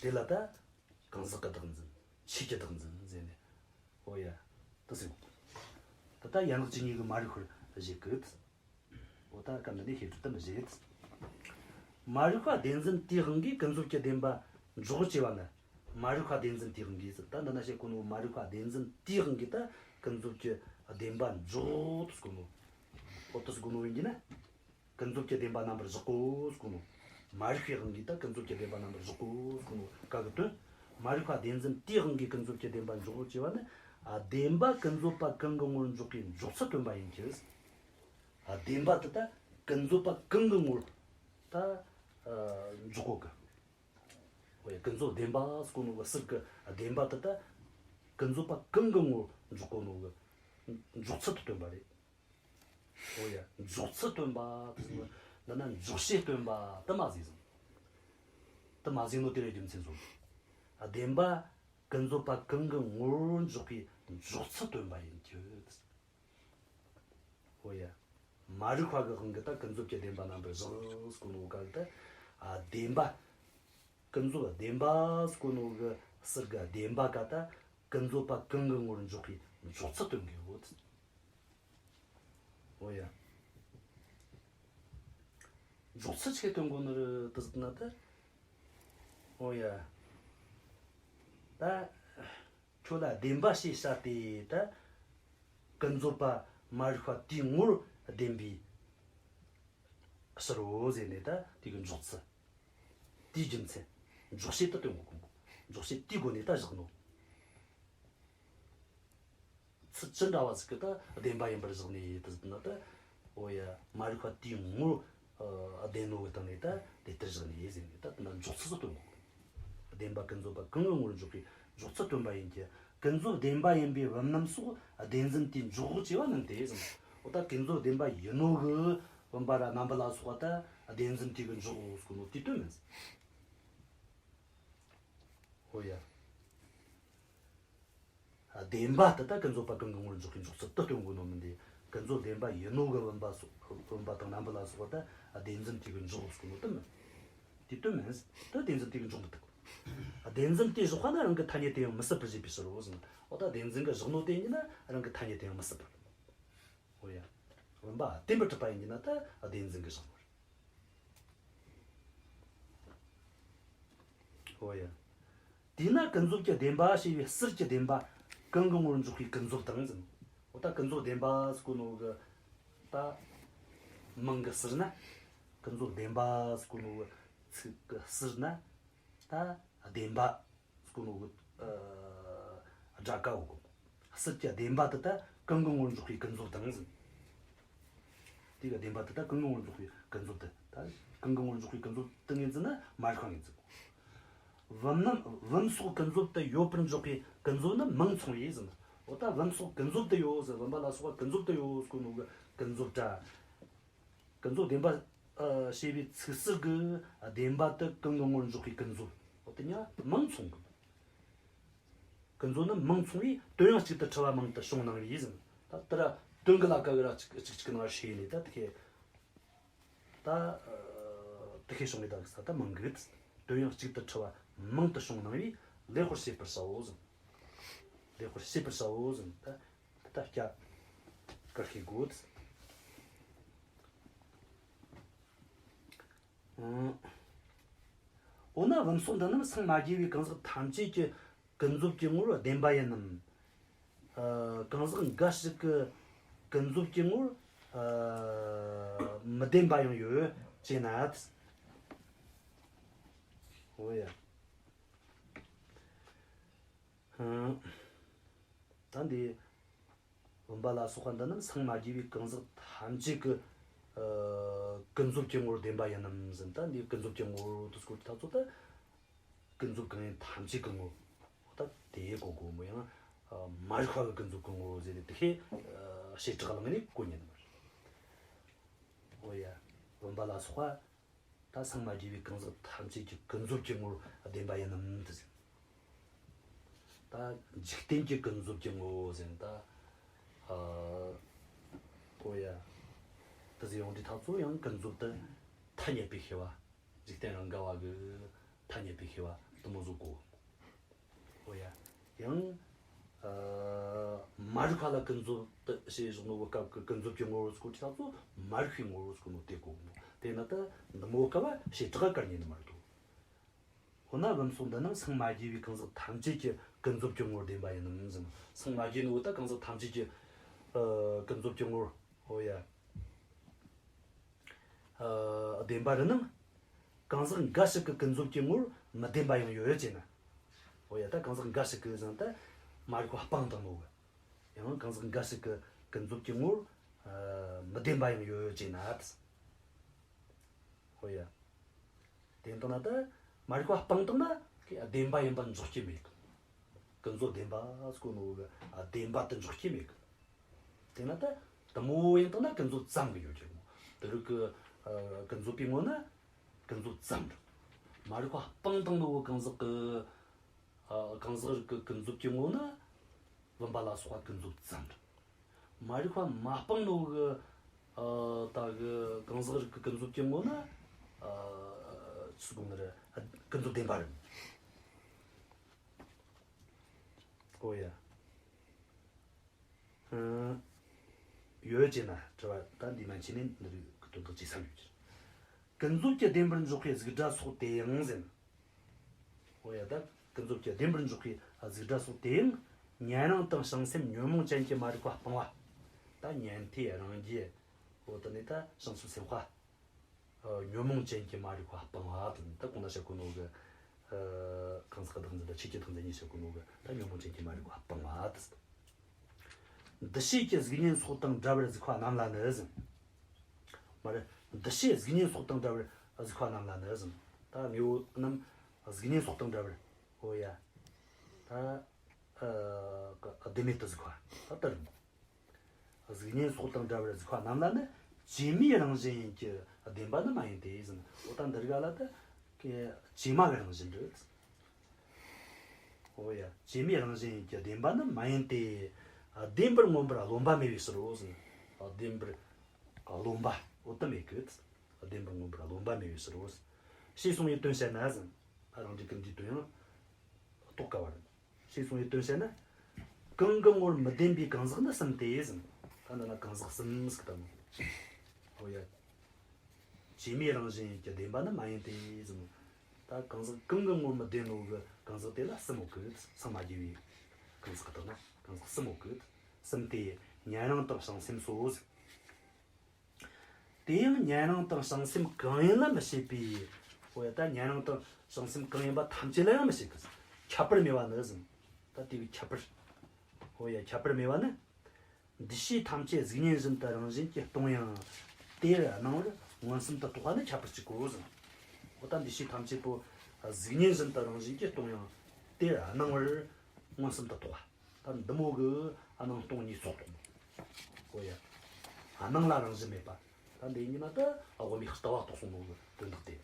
དེ་ལ་ད་གང་ཟག་གི་བདག་འཛིན། ཆོས་ཀྱི་བདག་འཛིན་ཟེར་ནས། འོ་ཡ། དེ་ཟེར་གོ། ད་ལྟ་ཡན་ལག་བཅུ་གཉིས་ཀྱི་མ་རིག་པར་བཞེད་གི། འོ་ད་སྐབས་འདི་ནས་ཤེས་སྒྲུབ་ཏུ་མི་བཞེད། མ་རིག་པ་བདེན་འཛིན་དེའི་དབང་གིས་ཀུན་རྫོབ་ཀྱི་བདེན་པ་འཇོག་ཅེས་པ་ནི། མ་རིག་པ་བདེན་འཛིན་དེའི་དབང་གིས་ཟེར། ད་འདི་ན་བཤད་གོ་ནོ། མ་རིག་པ་བདེན་འཛིན་དེའི་དབང་གིས་ད་ཀུན་རྫོབ་ཀྱི་བདེན་པ་འཇོག་དུ་གོ་ནོ། འོ་དུ་གོ་ནོ་ཡིན་གྱི་ན། ཀུན་རྫོབ་ཀྱི་བདེན་པ་རྣམ་པར་གཞག་གོ་ཟེར་གོ་ནོ། མ་རིག་པའི་དབང་གིས་ད་ཀུན་རྫོབ་ཀྱི་བདེན་པ་རྣམ་པར་གཞག་གོ་ཟེར་གོ་ནོ་ག་གི་དོན། མ་རིག་པ་བདེན་འཛིན་དེའི་དབང་གིས་ཀུན་རྫོབ་ཀྱི་བདེན་པ་འཇོག་ཅེས་པ་ནི། ཨ། བདེན་པ་ཀུན་རྫོབ་པ་གང་གི་ངོར་འཇོག་པའི་འཇོག་ཚུལ་སྟོན་པ་ཡིན་གྱི། ཨ། བདེན་པ་དེ་ད་ཀུན་རྫོབ་པ་གང་གི་ངོར་ད། ཨ། འཇོག་གོ་གི། འོ་ཡ། ཀུན་རྫོབ་བདེན་པ་ཟེར་གོ་ནོ་གི་ཟུར་གི་བདེན་པ་དེ་ད་ཀུན་རྫོབ་པ་གང་གི་ངོར་འཇོག་གོ་ནོ་གི་འཇོག་ཚུལ་དེ་སྟོན་པ་རེད། འོ་ཡ། འཇོག་ཚུལ་སྟོན་པ་དེ་ཟེར་ན། འདི་ན་འཇོག་བྱེད་སྟོན་པ་དེ་མ་ཟེར་ཟིན། དེ་མ་ཟེར་ནོ་དེ་རེད། རྒྱུ་མཚན་སོང་། བདེན་པ་ཀུན་རྫོབ་པ་གང་གི་ངོར་འཇོག་པའི་འཇོག་ཚུལ་སྟོན་པ་ཡིན་གྱི། འོ་ཡ། མ་རིག་པ་གི་དབང་གིས་ད་ཀུན་རྫོབ་ཀྱི་བདེན་པ་རྣམ་པར་གཞག་ཟེར་གོ་ནོ་ག་གི་ད། ཨ། བདེན་པ་ཀུན་རྫོབ་བདེན་པ་ཟེར་གོ་ནོ་གི་ཟུར་གི་བདེན་པ་ག་ད་ཀུན་རྫོབ་པ་གང་གི་ངོར་འཇོག་པའི་འཇོག་ཚུལ་སྟོན་གི་ཡོད། འོ་ཡ། འཇོག་ཚུལ་ཆི་སྟོན་གོ་ནི་རེད་དེ་ཟེར་ན་ད། འོ་ཡ། ད་ཁྱོད་ལ་བདེན་པ་ཞེས་བྱ་སྟེ་ད། ཀུན་རྫོབ་པ་མ་རིག་པ་དེའི་ངོར་བདེན་པའི་ཕྱིར་རོ་ཟེར་ནས། ད་དེ་གི་འཇོག་ཚུལ། དེའི་རྒྱུ་མཚན། འཇོག་བྱེད་དེ་སྟོན་གོ་གོ། འཇོག་བྱེད་དེའི་སྒོ་ནས་ད་བཞག་ནོ། ཚུལ་ཅི་འདྲ་བ་ཟིག་གིས་ད་བདེན་པ་ཡིན་པར་བཞག་ནས་དེ་ཟེར་ན་ད། འོ་ཡ། མ་རིག་པ་དེའི་ངོར། ཨ། བདེན་ནོ་གི་སྟེང་ནས་ད་དེ་ལྟར་བཞག་ནས་ཟེར་ནས། ད་དེ་ན་འཇོག་ཚུལ་སོགས་སྟོན་གོ། བདེན་པ་ཀུན་རྫོབ་པ་གང་གི་ངོར་འཇོག་པའི་འཇོག་ཚུལ་སྟོན་པ་ཡིན་གྱི། ཀུན་རྫོབ་བདེན་པ་ཡིན་པའི་བུམ་སྣམ་སོགས་བདེན་འཛིན་དེས་འཇོག་ཅེས་པ་ནི་དེ་ཟེར། འོ་ད་ཀུན་རྫོབ་བདེན་པ་ཡིན་ནོ་གི་བུམ་པ་ར་རྣམ་པ་ལ་སོགས་པ་ད་བདེན་འཛིན་དེ་གིས་འཇོག་ཟེར་གོ་ནོ་དེ་དོན་མིན། འོ་ཡ། བདེན་པ་དེ་ད་ཀུན་རྫོབ་པ་གང་གི་ངོར་འཇོག་གི་འཇོག་ཚུལ་དེ་སྟོན་གོ་ནོ་མིན་ཏེ། ཀུན་རྫོབ་བདེན་པ་ཡིན་ནོ་གི་བུམ་པ་སོགས། བུམ་པ་དང་རྣམ་པ་ལ་སོགས་པ་ད་བདེན་འཛིན་དེ་གིས་འཇོག་ཟེར་གོ་ནོ་དེ་མིན། དེ་དོན་མིན། ད་བདེན་འཛིན་དེ་གིས་འཇོག་མི་ཐུབ། བདེན་འཛིན་དེས་བཞག་པ་ན་རང་གི་ཐ་སྙད་དེ་ཡང་མི་སྲིད་པར་བཞེད་པའི་ཕྱིར་རོ་ཟེར། འོ་ད་བདེན་འཛིན་གིས་བཞག་ནོ་དེ་ཡིན་ན་རང་གི་ཐ་སྙད་དེ་ཡང་མི་སྲིད་པར། འོ་ཡ། བུམ་པ་བདེན་པར་གྲུབ་པ་ཡིན་གྱི་ན་ད་བདེན་འཛིན་གིས་བཞག་ནོ་རེད། འོ་ཡ། དེས་ན་ཀུན་རྫོབ་ཀྱི་བདེན་པ་ཞེས་པའི་ཟུར་གྱི་བདེན་པ་གང་གི་ངོར་འཇོག་པའི་ཀུན་རྫོབ་དང་ཟེར། འོ་ད་ཀུན་རྫོབ་བདེན་པ་ཟེར་གོ་ནོ་གི་ད་མིང་གི་ཟུར་ན། ཀུན་རྫོབ་བདེན་པ་ཟེར་གོ་ནོ་གི་ཚིག་གི་ཟུར་ན། ད་བདེན་པ་ཟེར་གོ་ནོ་གི། ཨ། སྒྲ་ག་འོ་གོ། ཟུར་གྱི་བདེན་པ་དེ་ད་གང་གི་ངོར་འཇོག་པའི་ཀུན་རྫོབ་དང་ཟེར། དེ་གི་བདེན་པ་དེ་ད་གང་གི་ངོར་འཇོག་པའི་ཀུན་རྫོབ་དེ། ད་གང་གི་ངོར་འཇོག་པའི་ཀུན་རྫོབ་དེ་ངོས་འཛིན་ན་མ་རིག་པ་ངོས་འཛིན་གོ། བུམ་རྣམ་བུམ་སོགས་ཀུན་རྫོབ་ཏུ་ཡོད་པར་འཇོག་པའི་ཀུན་རྫོབ་ནི་མིང་མཚུངས་པས་ཟེར། འོ་ད་བུམ་སོགས་ཀུན་རྫོབ་ཏུ་ཡོད་ཟེར། བུམ་པ་ལ་སོགས་པ་ཀུན་རྫོབ་ཏུ་ཡོད་ཟེར་གོ་ནོ་གི་ཀུན་རྫོབ་ད། ཀུན་རྫོབ་བདེན་པ། ཨ། ཞེས་པའི་ཚིག་ཟུར་གི་བདེན་པ་དེ་གང་གི་ངོར་འཇོག་པའི་ཀུན་རྫོབ། འོ་དེ་ཉིད་མིང་མཚུངས་གི། ཀུན་རྫོབ་ནི་མིང་མཚུངས་པས་དོན་ཡང་གཅིག་ཏུ་འཁྲུལ་བ་མིང་དུ་བྱུང་སྣང་བས་ཟེར། ད་དེ་ར་དོན་གི་ལ་ཀ་གི་ར་གཅིག་གཅིག་གཅིག་ནང་ཧྲེ་ནས་ད་དེ་ཁེ། ད་དེ་ཁེ་བྱུང་ནས་ད་གི་ས་ད་མིང་གི། དོན་ཡང་གཅིག་ཏུ་འཁྲུལ་བ་མིང་དུ་བྱུང་སྣང་བས་ལེགས་པར་ཤེས་པར་བྱའོ་ཟེར། ལེགས་པར་ཤེས་པར་བྱའོ་ཟེར། ད། ད་སྐྱ་ཀར་ཤེས་དགོས། འོ་ན་བུམ་སོགས་འདི་རྣམས་སངས་མ་རྒྱས་པའི་གང་ཟག་ཐམས་ཅད་ཀྱི་ཀུན་རྫོབ་ཀྱི་ངོར་བདེན་པ་ཡིན་ནམ། ཨ། གང་ཟག་འགའ་ཞིག་གི་ཀུན་རྫོབ་ཀྱི་ངོར། ཨ། མི་བདེན་པ་ཡང་ཡོད་ཅེ་ན། འོ་ཡ། ད་འདི་བུམ་པ་ལ་སོགས་པ་འདི་རྣམས་སངས་མ་རྒྱས་པའི་གང་ཟག་ཐམས་ཅད་ཀྱི། ཨ། ཀུན་རྫོབ་ཀྱི་ངོར་བདེན་པ་ཡིན་ནམ་ཟེར། ད་འདི་ཀུན་རྫོབ་ཀྱི་ངོར་དུ་སྐོར་ཐག་ཚོད་ད། ཀུན་རྫོབ་གང་ཡིན་ཐམས་ཅད་ཀྱི་ངོར། ད་དེ་གོ་དགོས་མོ་ཡང་། ཨ། མ་རིག་པ་གི་ཀུན་རྫོབ་ཀྱི་ངོར་ཟེར་ཏེ་དེ་ཁེ། ཨ། བྱེ་བྲག་ལམ་ནས་གོ་ཉན་ནི་མ་རེད། འོ་ཡ། བུམ་པ་ལ་སོགས་པ། ད་སངས་མ་རྒྱས་པའི་གང་ཟག་ཐམས་ཅད་ཀྱི་ཀུན་རྫོབ་ཀྱི་ངོ་བོར་བདེན་པ་ཡིན་ནམ་དེ་ཟེར། ད་འཇིག་རྟེན་གྱི་ཀུན་རྫོབ་ཀྱི་ངོ་བོ་ཟེར་ན་ད། ཨ། ཨོ་ཡ། དེ་ཟེར་ཡོང་དུས་ཐག་ཚོ་ཡང་ཀུན་རྫོབ་དེ་ཐ་སྙད་པའི་ཤེས་པ། འཇིག་རྟེན་རང་ག་བ་གི་ཐ་སྙད་པའི་ཤེས་པ་དེ་མོ་ཟིག་གོ། ཨོ་ཡ། ཡང་། ཨ། མ་རིག་པ་ལ་ཀུན་རྫོབ་ཏུ་ཞེས་བཞག་ནོ་གི་སྐབས་ཀྱི་ཀུན་རྫོབ་ཀྱི་ངོ་བོར་སྐོར་དུས་ཐག་ཚོ་མ་རིག་པའི་ངོ་བོར་སྐོར་ནོ་དེ་གོ། དེ་ན་ད་འདི་མོ་སྐབས་བྱེ་བྲག་ག་གར་ཉན་ནི་མ་རེད་དོ། འོ་ན་སྦུབས་སོ་འདི་རྣམས་སངས་མ་རྒྱས་པའི་གང་ཟག་ཐམས་ཅད་ཀྱི་ཀུན་རྫོབ་ཀྱི་ངོ་བོར་བདེན་པ་ཡིན་ནམ་ཟེར་ན། སངས་མ་རྒྱས་ནོ་ད་གང་ཟག་ཐམས་ཅད་ཀྱི། ཨ། ཀུན་རྫོབ་ཀྱི་ངོ་བོར། ཨོ་ཡ། ཨ། བདེན་པ་རེད་ནམ། གང་ཟག་འགའ་ཞིག་གི་ཀུན་རྫོབ་ཀྱི་ངོ་བོར་མི་བདེན་པ་ཡང་ཡོད་ཅེ་ན། ཨོ་ཡ། ད་གང་ཟག་འགའ་ཞིག་གི་ཟེར་ན་ད་མ་རིག་པ་སྤངས་བཏང་ནོ་གི། ཡང་གང་ཟག་འགའ་ཞིག་གི་ཀུན་རྫོབ་ཀྱི་ངོ་བོར། ཨ། མི་བདེན་པ་ཡང་ཡོད་ཅེ་ན། ཨོ་ཡ། དེ་ལྟ་ན་ད་མ་རིག་པ་སྤངས་བཏང་ན་བདེན་པ་ཡིན་པ་འཇོག་རྒྱུ་མེད་གི། ཀུན་རྫོབ་བདེན་པ་ཟེར་གོ་ནོ་གི་བདེན་པ་དེ་འཇོག་རྒྱུ་མེད་གི། དེ་ན་ད་དེ་མོ་ཡིན་བཏང་ན་ཀུན་རྫོབ་ཙམ་གི་ཡོད་རྒྱུ་མོ། དེ་རིགས་ཀྱི། ཨ། ཀུན་རྫོབ་པའི་ངོ་ན་ཀུན་རྫོབ་ཙམ་རེད། མ་རིག་པ་སྤངས་བཏང་ནོ་གི་གང་ཟག་གི། ཨ། གང་ཟག་རིགས་ཀྱི་ཀུན་རྫོབ་ཀྱི་ངོ་ན་བུམ་པ་ལ་སོགས་པ་ཀུན་རྫོབ་ཙམ་རེད། མ་རིག་པ་མ་སྤངས་ནོ་གི། ཨ། ད་གི་གང་ཟག་རིགས་ཀྱི་ཀུན་རྫོབ་ཀྱི་ངོ་ན། ཨ། ཅི་ཟེར་གོ་ནི་རེད། ཀུན་རྫོབ་བདེན་པ་རེད། ཨོ་ཡ། ཨ། ཡོད་ཅེ་ན་དྲི་བ་ད་འདི་མན་ཆད་ནས་འདི་རིགས་ཀྱི་དོན་དག་ཅིག་བསམ་ཡོད་ཀྱི། ཀུན་རྫོབ་ཀྱི་བདེན་པར་འཇོག་པའི་གཟུགས་སྒྲ་སོགས་དེ་ཡང་ཟེར། ཨོ་ཡ། ད་ཀུན་རྫོབ་ཀྱི་བདེན་པར་འཇོག་པའི་གཟུགས་སྒྲ་སོགས་དེ་ཡང་ཉན་རང་དང་བྱང་སེམས་ཉོན་མོངས་ཅན་གྱི་མ་རིག་པ་སྤངས་པ། ད་ཉན་ཐོས་རང་རྒྱུད། འོ་དེ་ནས་ད་བྱང་ཆུབ་སེམས་དཔའ། ཨ། ཉོན་མོངས་ཅན་གྱི་མ་རིག་པ་སྤངས་པ་དེ་ད་གོང་ན་བཤད་གོ་ནོ་གི། ཨ། གང་ཟག་གི་བདག་འཛིན་དང་ཆོས་ཀྱི་བདག་འཛིན་གཉིས་བཤད་གོ་ནོ་གི་ད་ཉོན་མོངས་ཅན་གྱི་མ་རིག་པ་སྤངས་པ་དེ། འདུ་བྱེད་ཀྱི་གཟུགས་བརྙན་སོགས་དང་འདྲ་བར་གཟིགས་པ་རྣམས་ལ་ནི་ཟེར། མ་རེད། འདུ་བྱེད་གཟུགས་བརྙན་སོགས་དང་འདྲ་བར་གཟིགས་པ་རྣམས་ལ་ནི་ཟེར། ད་དངོས་པོ་རྣམས་གཟུགས་བརྙན་སོགས་དང་འདྲ་བར། ཨོ་ཡ། ད། ཨ། བདེན་མེད་དུ་གཟིགས་པ་ད་ལྟར། གཟུགས་བརྙན་སོགས་དང་འདྲ་བར་གཟིགས་པ་རྣམས་ལ་ནི་བཅོས་མའི་རང་བཞིན་ཡིན་གྱི་བདེན་པ་ནི་མ་ཡིན་ཏེ་ཟེར། འོ་ད་འདི་རིགས་ལ་ད་བཅོས་མ་གི་རང་བཞིན་རེད། འོ་ཡ། བཅོས་མའི་རང་བཞིན་ཡིན་གྱི་བདེན་པ་ནི་མ་ཡིན་ཏེ། བདེན་པར་མངོན་པར་རློམ་པ་མེད་པའི་ཕྱིར་རོ་ཟེར། བདེན་པར་རློམ་པ་འོ་དེ་མེད་གི། བདེན་པར་མངོན་པར་རློམ་པ་མེད་པའི་ཕྱིར་རོ། ཞེས་གསུངས་པའི་དོན་བཤད་ན་ཟེར། ད་རང་རྒྱུད་ཀྱི་འདིའི་དོན་ཡང་རྟོགས་དཀའ་བ་རེད། ཞེས་གསུངས་པའི་དོན་བཤད་ན། གང་གི་ངོར་མི་བདེན་པའི་གང་ཟག་ནི་གསུམ་སྟེ་ཟེར། ད་འདི་ན་གང་ཟག་གསུམ་ཟེར་གི་ད་མོ། ཨོ་ཡ། བཅོས་མའི་རང་བཞིན་ཡིན་གྱི་བདེན་པ་ནི་མ་ཡིན་ཏེ་ཟེར། ད་གང་ཟག་གང་གི་ངོར་མི་བདེན་ནོ་གི་གང་ཟག་དེ་ལ་གསུམ་ཡོད་གི། སངས་མ་རྒྱས་པའི་གང་ཟག་གི་དག་ན་གང་ཟག་གསུམ་ཡོད་གི། གསུམ་སྟེ་ཉན་རང་དང་བྱང་སེམས་སོ་ཟེར། དེ་ཡང་ཉན་རང་དང་བྱང་སེམས་གང་ཡིན་ལ་མི་བྱེད་པའི། འོ་ཡ། ད་ཉན་རང་དང་བྱང་སེམས་གང་ཡིན་པ་ཐམས་ཅད་ལ་ཡང་མི་བྱེད་གི། ཁྱད་པར་མེད་པ་ནི་ཟེར། ད་དེ་གི་ཁྱད་པར། འོ་ཡ། ཁྱད་པར་མེད་པ་ནི། འདུ་བྱེད་ཐམས་ཅད་གཟུགས་བརྙན་བཞིན་དུ་རང་བཞིན་གྱིས་སྟོང་ཡང་། དེར་སྣང་བར་མངོན་སུམ་དུ་རྟོགས་པ་ནི་ཁྱད་པར་གཅིག་གོ་ཟེར། འོ་ད་འདུ་བྱེད་ཐམས་ཅད་པོ་གཟུགས་བརྙན་བཞིན་དུ་རང་བཞིན་གྱིས་སྟོང་ཡང་། དེར་སྣང་བར་མངོན་སུམ་དུ་རྟོགས་པ། ད་འདི་མོ་གི་སྣང་སྟོང་གཉིས་ཚོགས་དང་། ཨོ་ཡ། སྣང་ལ་རང་བཞིན་མེད་པ། ད་འདི་ཉིད་ན་ད་དབུ་མའི་ལྟ་བ་རྟོགས་སོང་ནོ་གི་དོན་དག་དེ།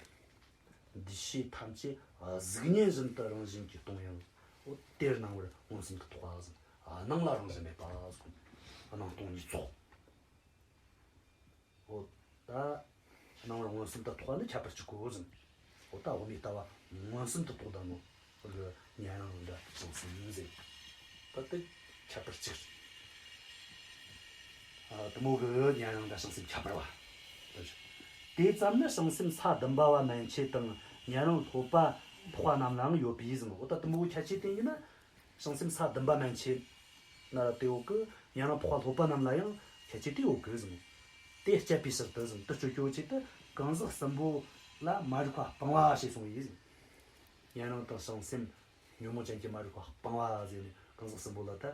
འདུ་བྱེད་ཐམས་ཅད་གཟུགས་བརྙན་བཞིན་དུ་རང་བཞིན་གྱིས་སྟོང་ཡང་། འོ་དེར་སྣང་བར་མངོན་སུམ་དུ་རྟོགས་པ་ཟེར། སྣང་ལ་རང་བཞིན་མེད་པ་ཟེར། སྣང་སྟོང་གཉིས་ཚོགས། འོ་ད་སྣང་བར་མངོན་སུམ་དུ་རྟོགས་པ་ནི་ཁྱད་པར་གཅིག་གོ་ཟེར། འོ་ད་དབུ་མའི་ལྟ་བ་མངོན་སུམ་དུ་རྟོགས་བཏང་ནོ་གི་ཉན་རང་དང་བྱང་སེམས་ཟེར། ད་དེ་ཁྱད་པར་གཅིག་རེད། ཨ། དེ་མོ་གི་ཉན་རང་དང་བྱང་སེམས་ཁྱད་པར་བ། དེ་ཙམ་ནི་བྱང་སེམས་ས་བདུན་པ་བ་མན་ཆད་དང་ཉན་རང་སློབ་པ་འཕགས་པ་རྣམས་ལའང་ཡོད་པས་ཟེར། འོ་ད་དེ་མོ་གི་ཁྱད་ཆོས་དེ་ཡིན་ན། བྱང་སེམས་ས་བདུན་པ་མན་ཆད་ན་ར་དེ་ཡོད་གི། ཉན་རང་འཕགས་པ་སློབ་པ་རྣམས་ལ་ཡང་ཁྱད་ཆོས་དེ་ཡོད་གི་ཟེར། དེ་སྤྱད་པའི་ཕྱིར་དུ་ཟེར། དེ་སྤྱོད་རྒྱུའི་ཆེད་དུ་གང་ཟག་གསུམ་པོ་ལ་མ་རིག་པ་སྤངས་པ་ཞེས་གསུངས་པས་ཟེར། ཉན་རང་དང་བྱང་སེམས་ཉོན་མོངས་ཅན་གྱི་མ་རིག་པ་སྤངས་པ་ཟེར་ནས། གང་ཟག་གསུམ་པོ་ལ་ད་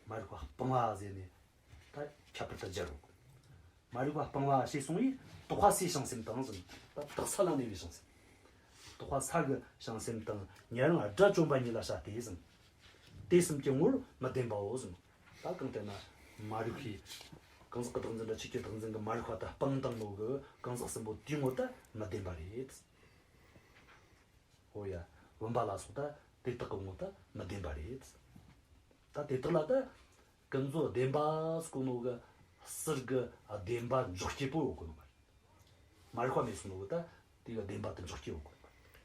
མ་རིག་པ་སྤངས་པ་ཟེར་ནས་ད་ཁྱད་པར་དུ་སྦྱར་རོ། མ་རིག་པ་སྤངས་པ་ཞེས་གསུངས་པས། དོགས་པ་སའི་བྱང་སེམས་དང་ཟེར། ད་དག་ས་ལ་གནས་པའི་བྱང་སེམས། དོགས་པ་ས་གི་བྱང་སེམས་དང་ཉན་རང་དགྲ་བཅོམ་པ་གཉིས་ལ་བྱ་སྟེ་ཟེར། དེ་གསུམ་གྱི་ངོར་མི་བདེན་པའོ་ཟེར། ད་གང་ལྟར་ན་མ་རིག་པའི། གང་ཟག་གི་བདག་འཛིན་དང་ཆོས་ཀྱི་བདག་འཛིན་གྱི་མ་རིག་པ་ད་སྤངས་བཏང་ནོ་གི་གང་ཟག་གསུམ་པོ་དེའི་ངོ་ད་མི་བདེན་པ་རེད། ཨོ་ཡ། བུམ་པ་ལ་སོགས་ད་དེ་དག་གི་ངོ་ད་མི་བདེན་པ་རེད། ད་དེ་དག་ལ་ད་ཀུན་རྫོབ་བདེན་པ་ཟེར་གོ་ནོ་གི་ཟུར་གི་བདེན་པ་འཇོག་རྒྱུ་པོ་ཡོད་གོ་ནོ་མ་རེད། མ་རིག་པ་མེད་སོང་ནོ་གི་ད་དེ་གི་བདེན་པ་དེ་འཇོག་རྒྱུ་ཡོད་གོ་ནོ་མ་རེད།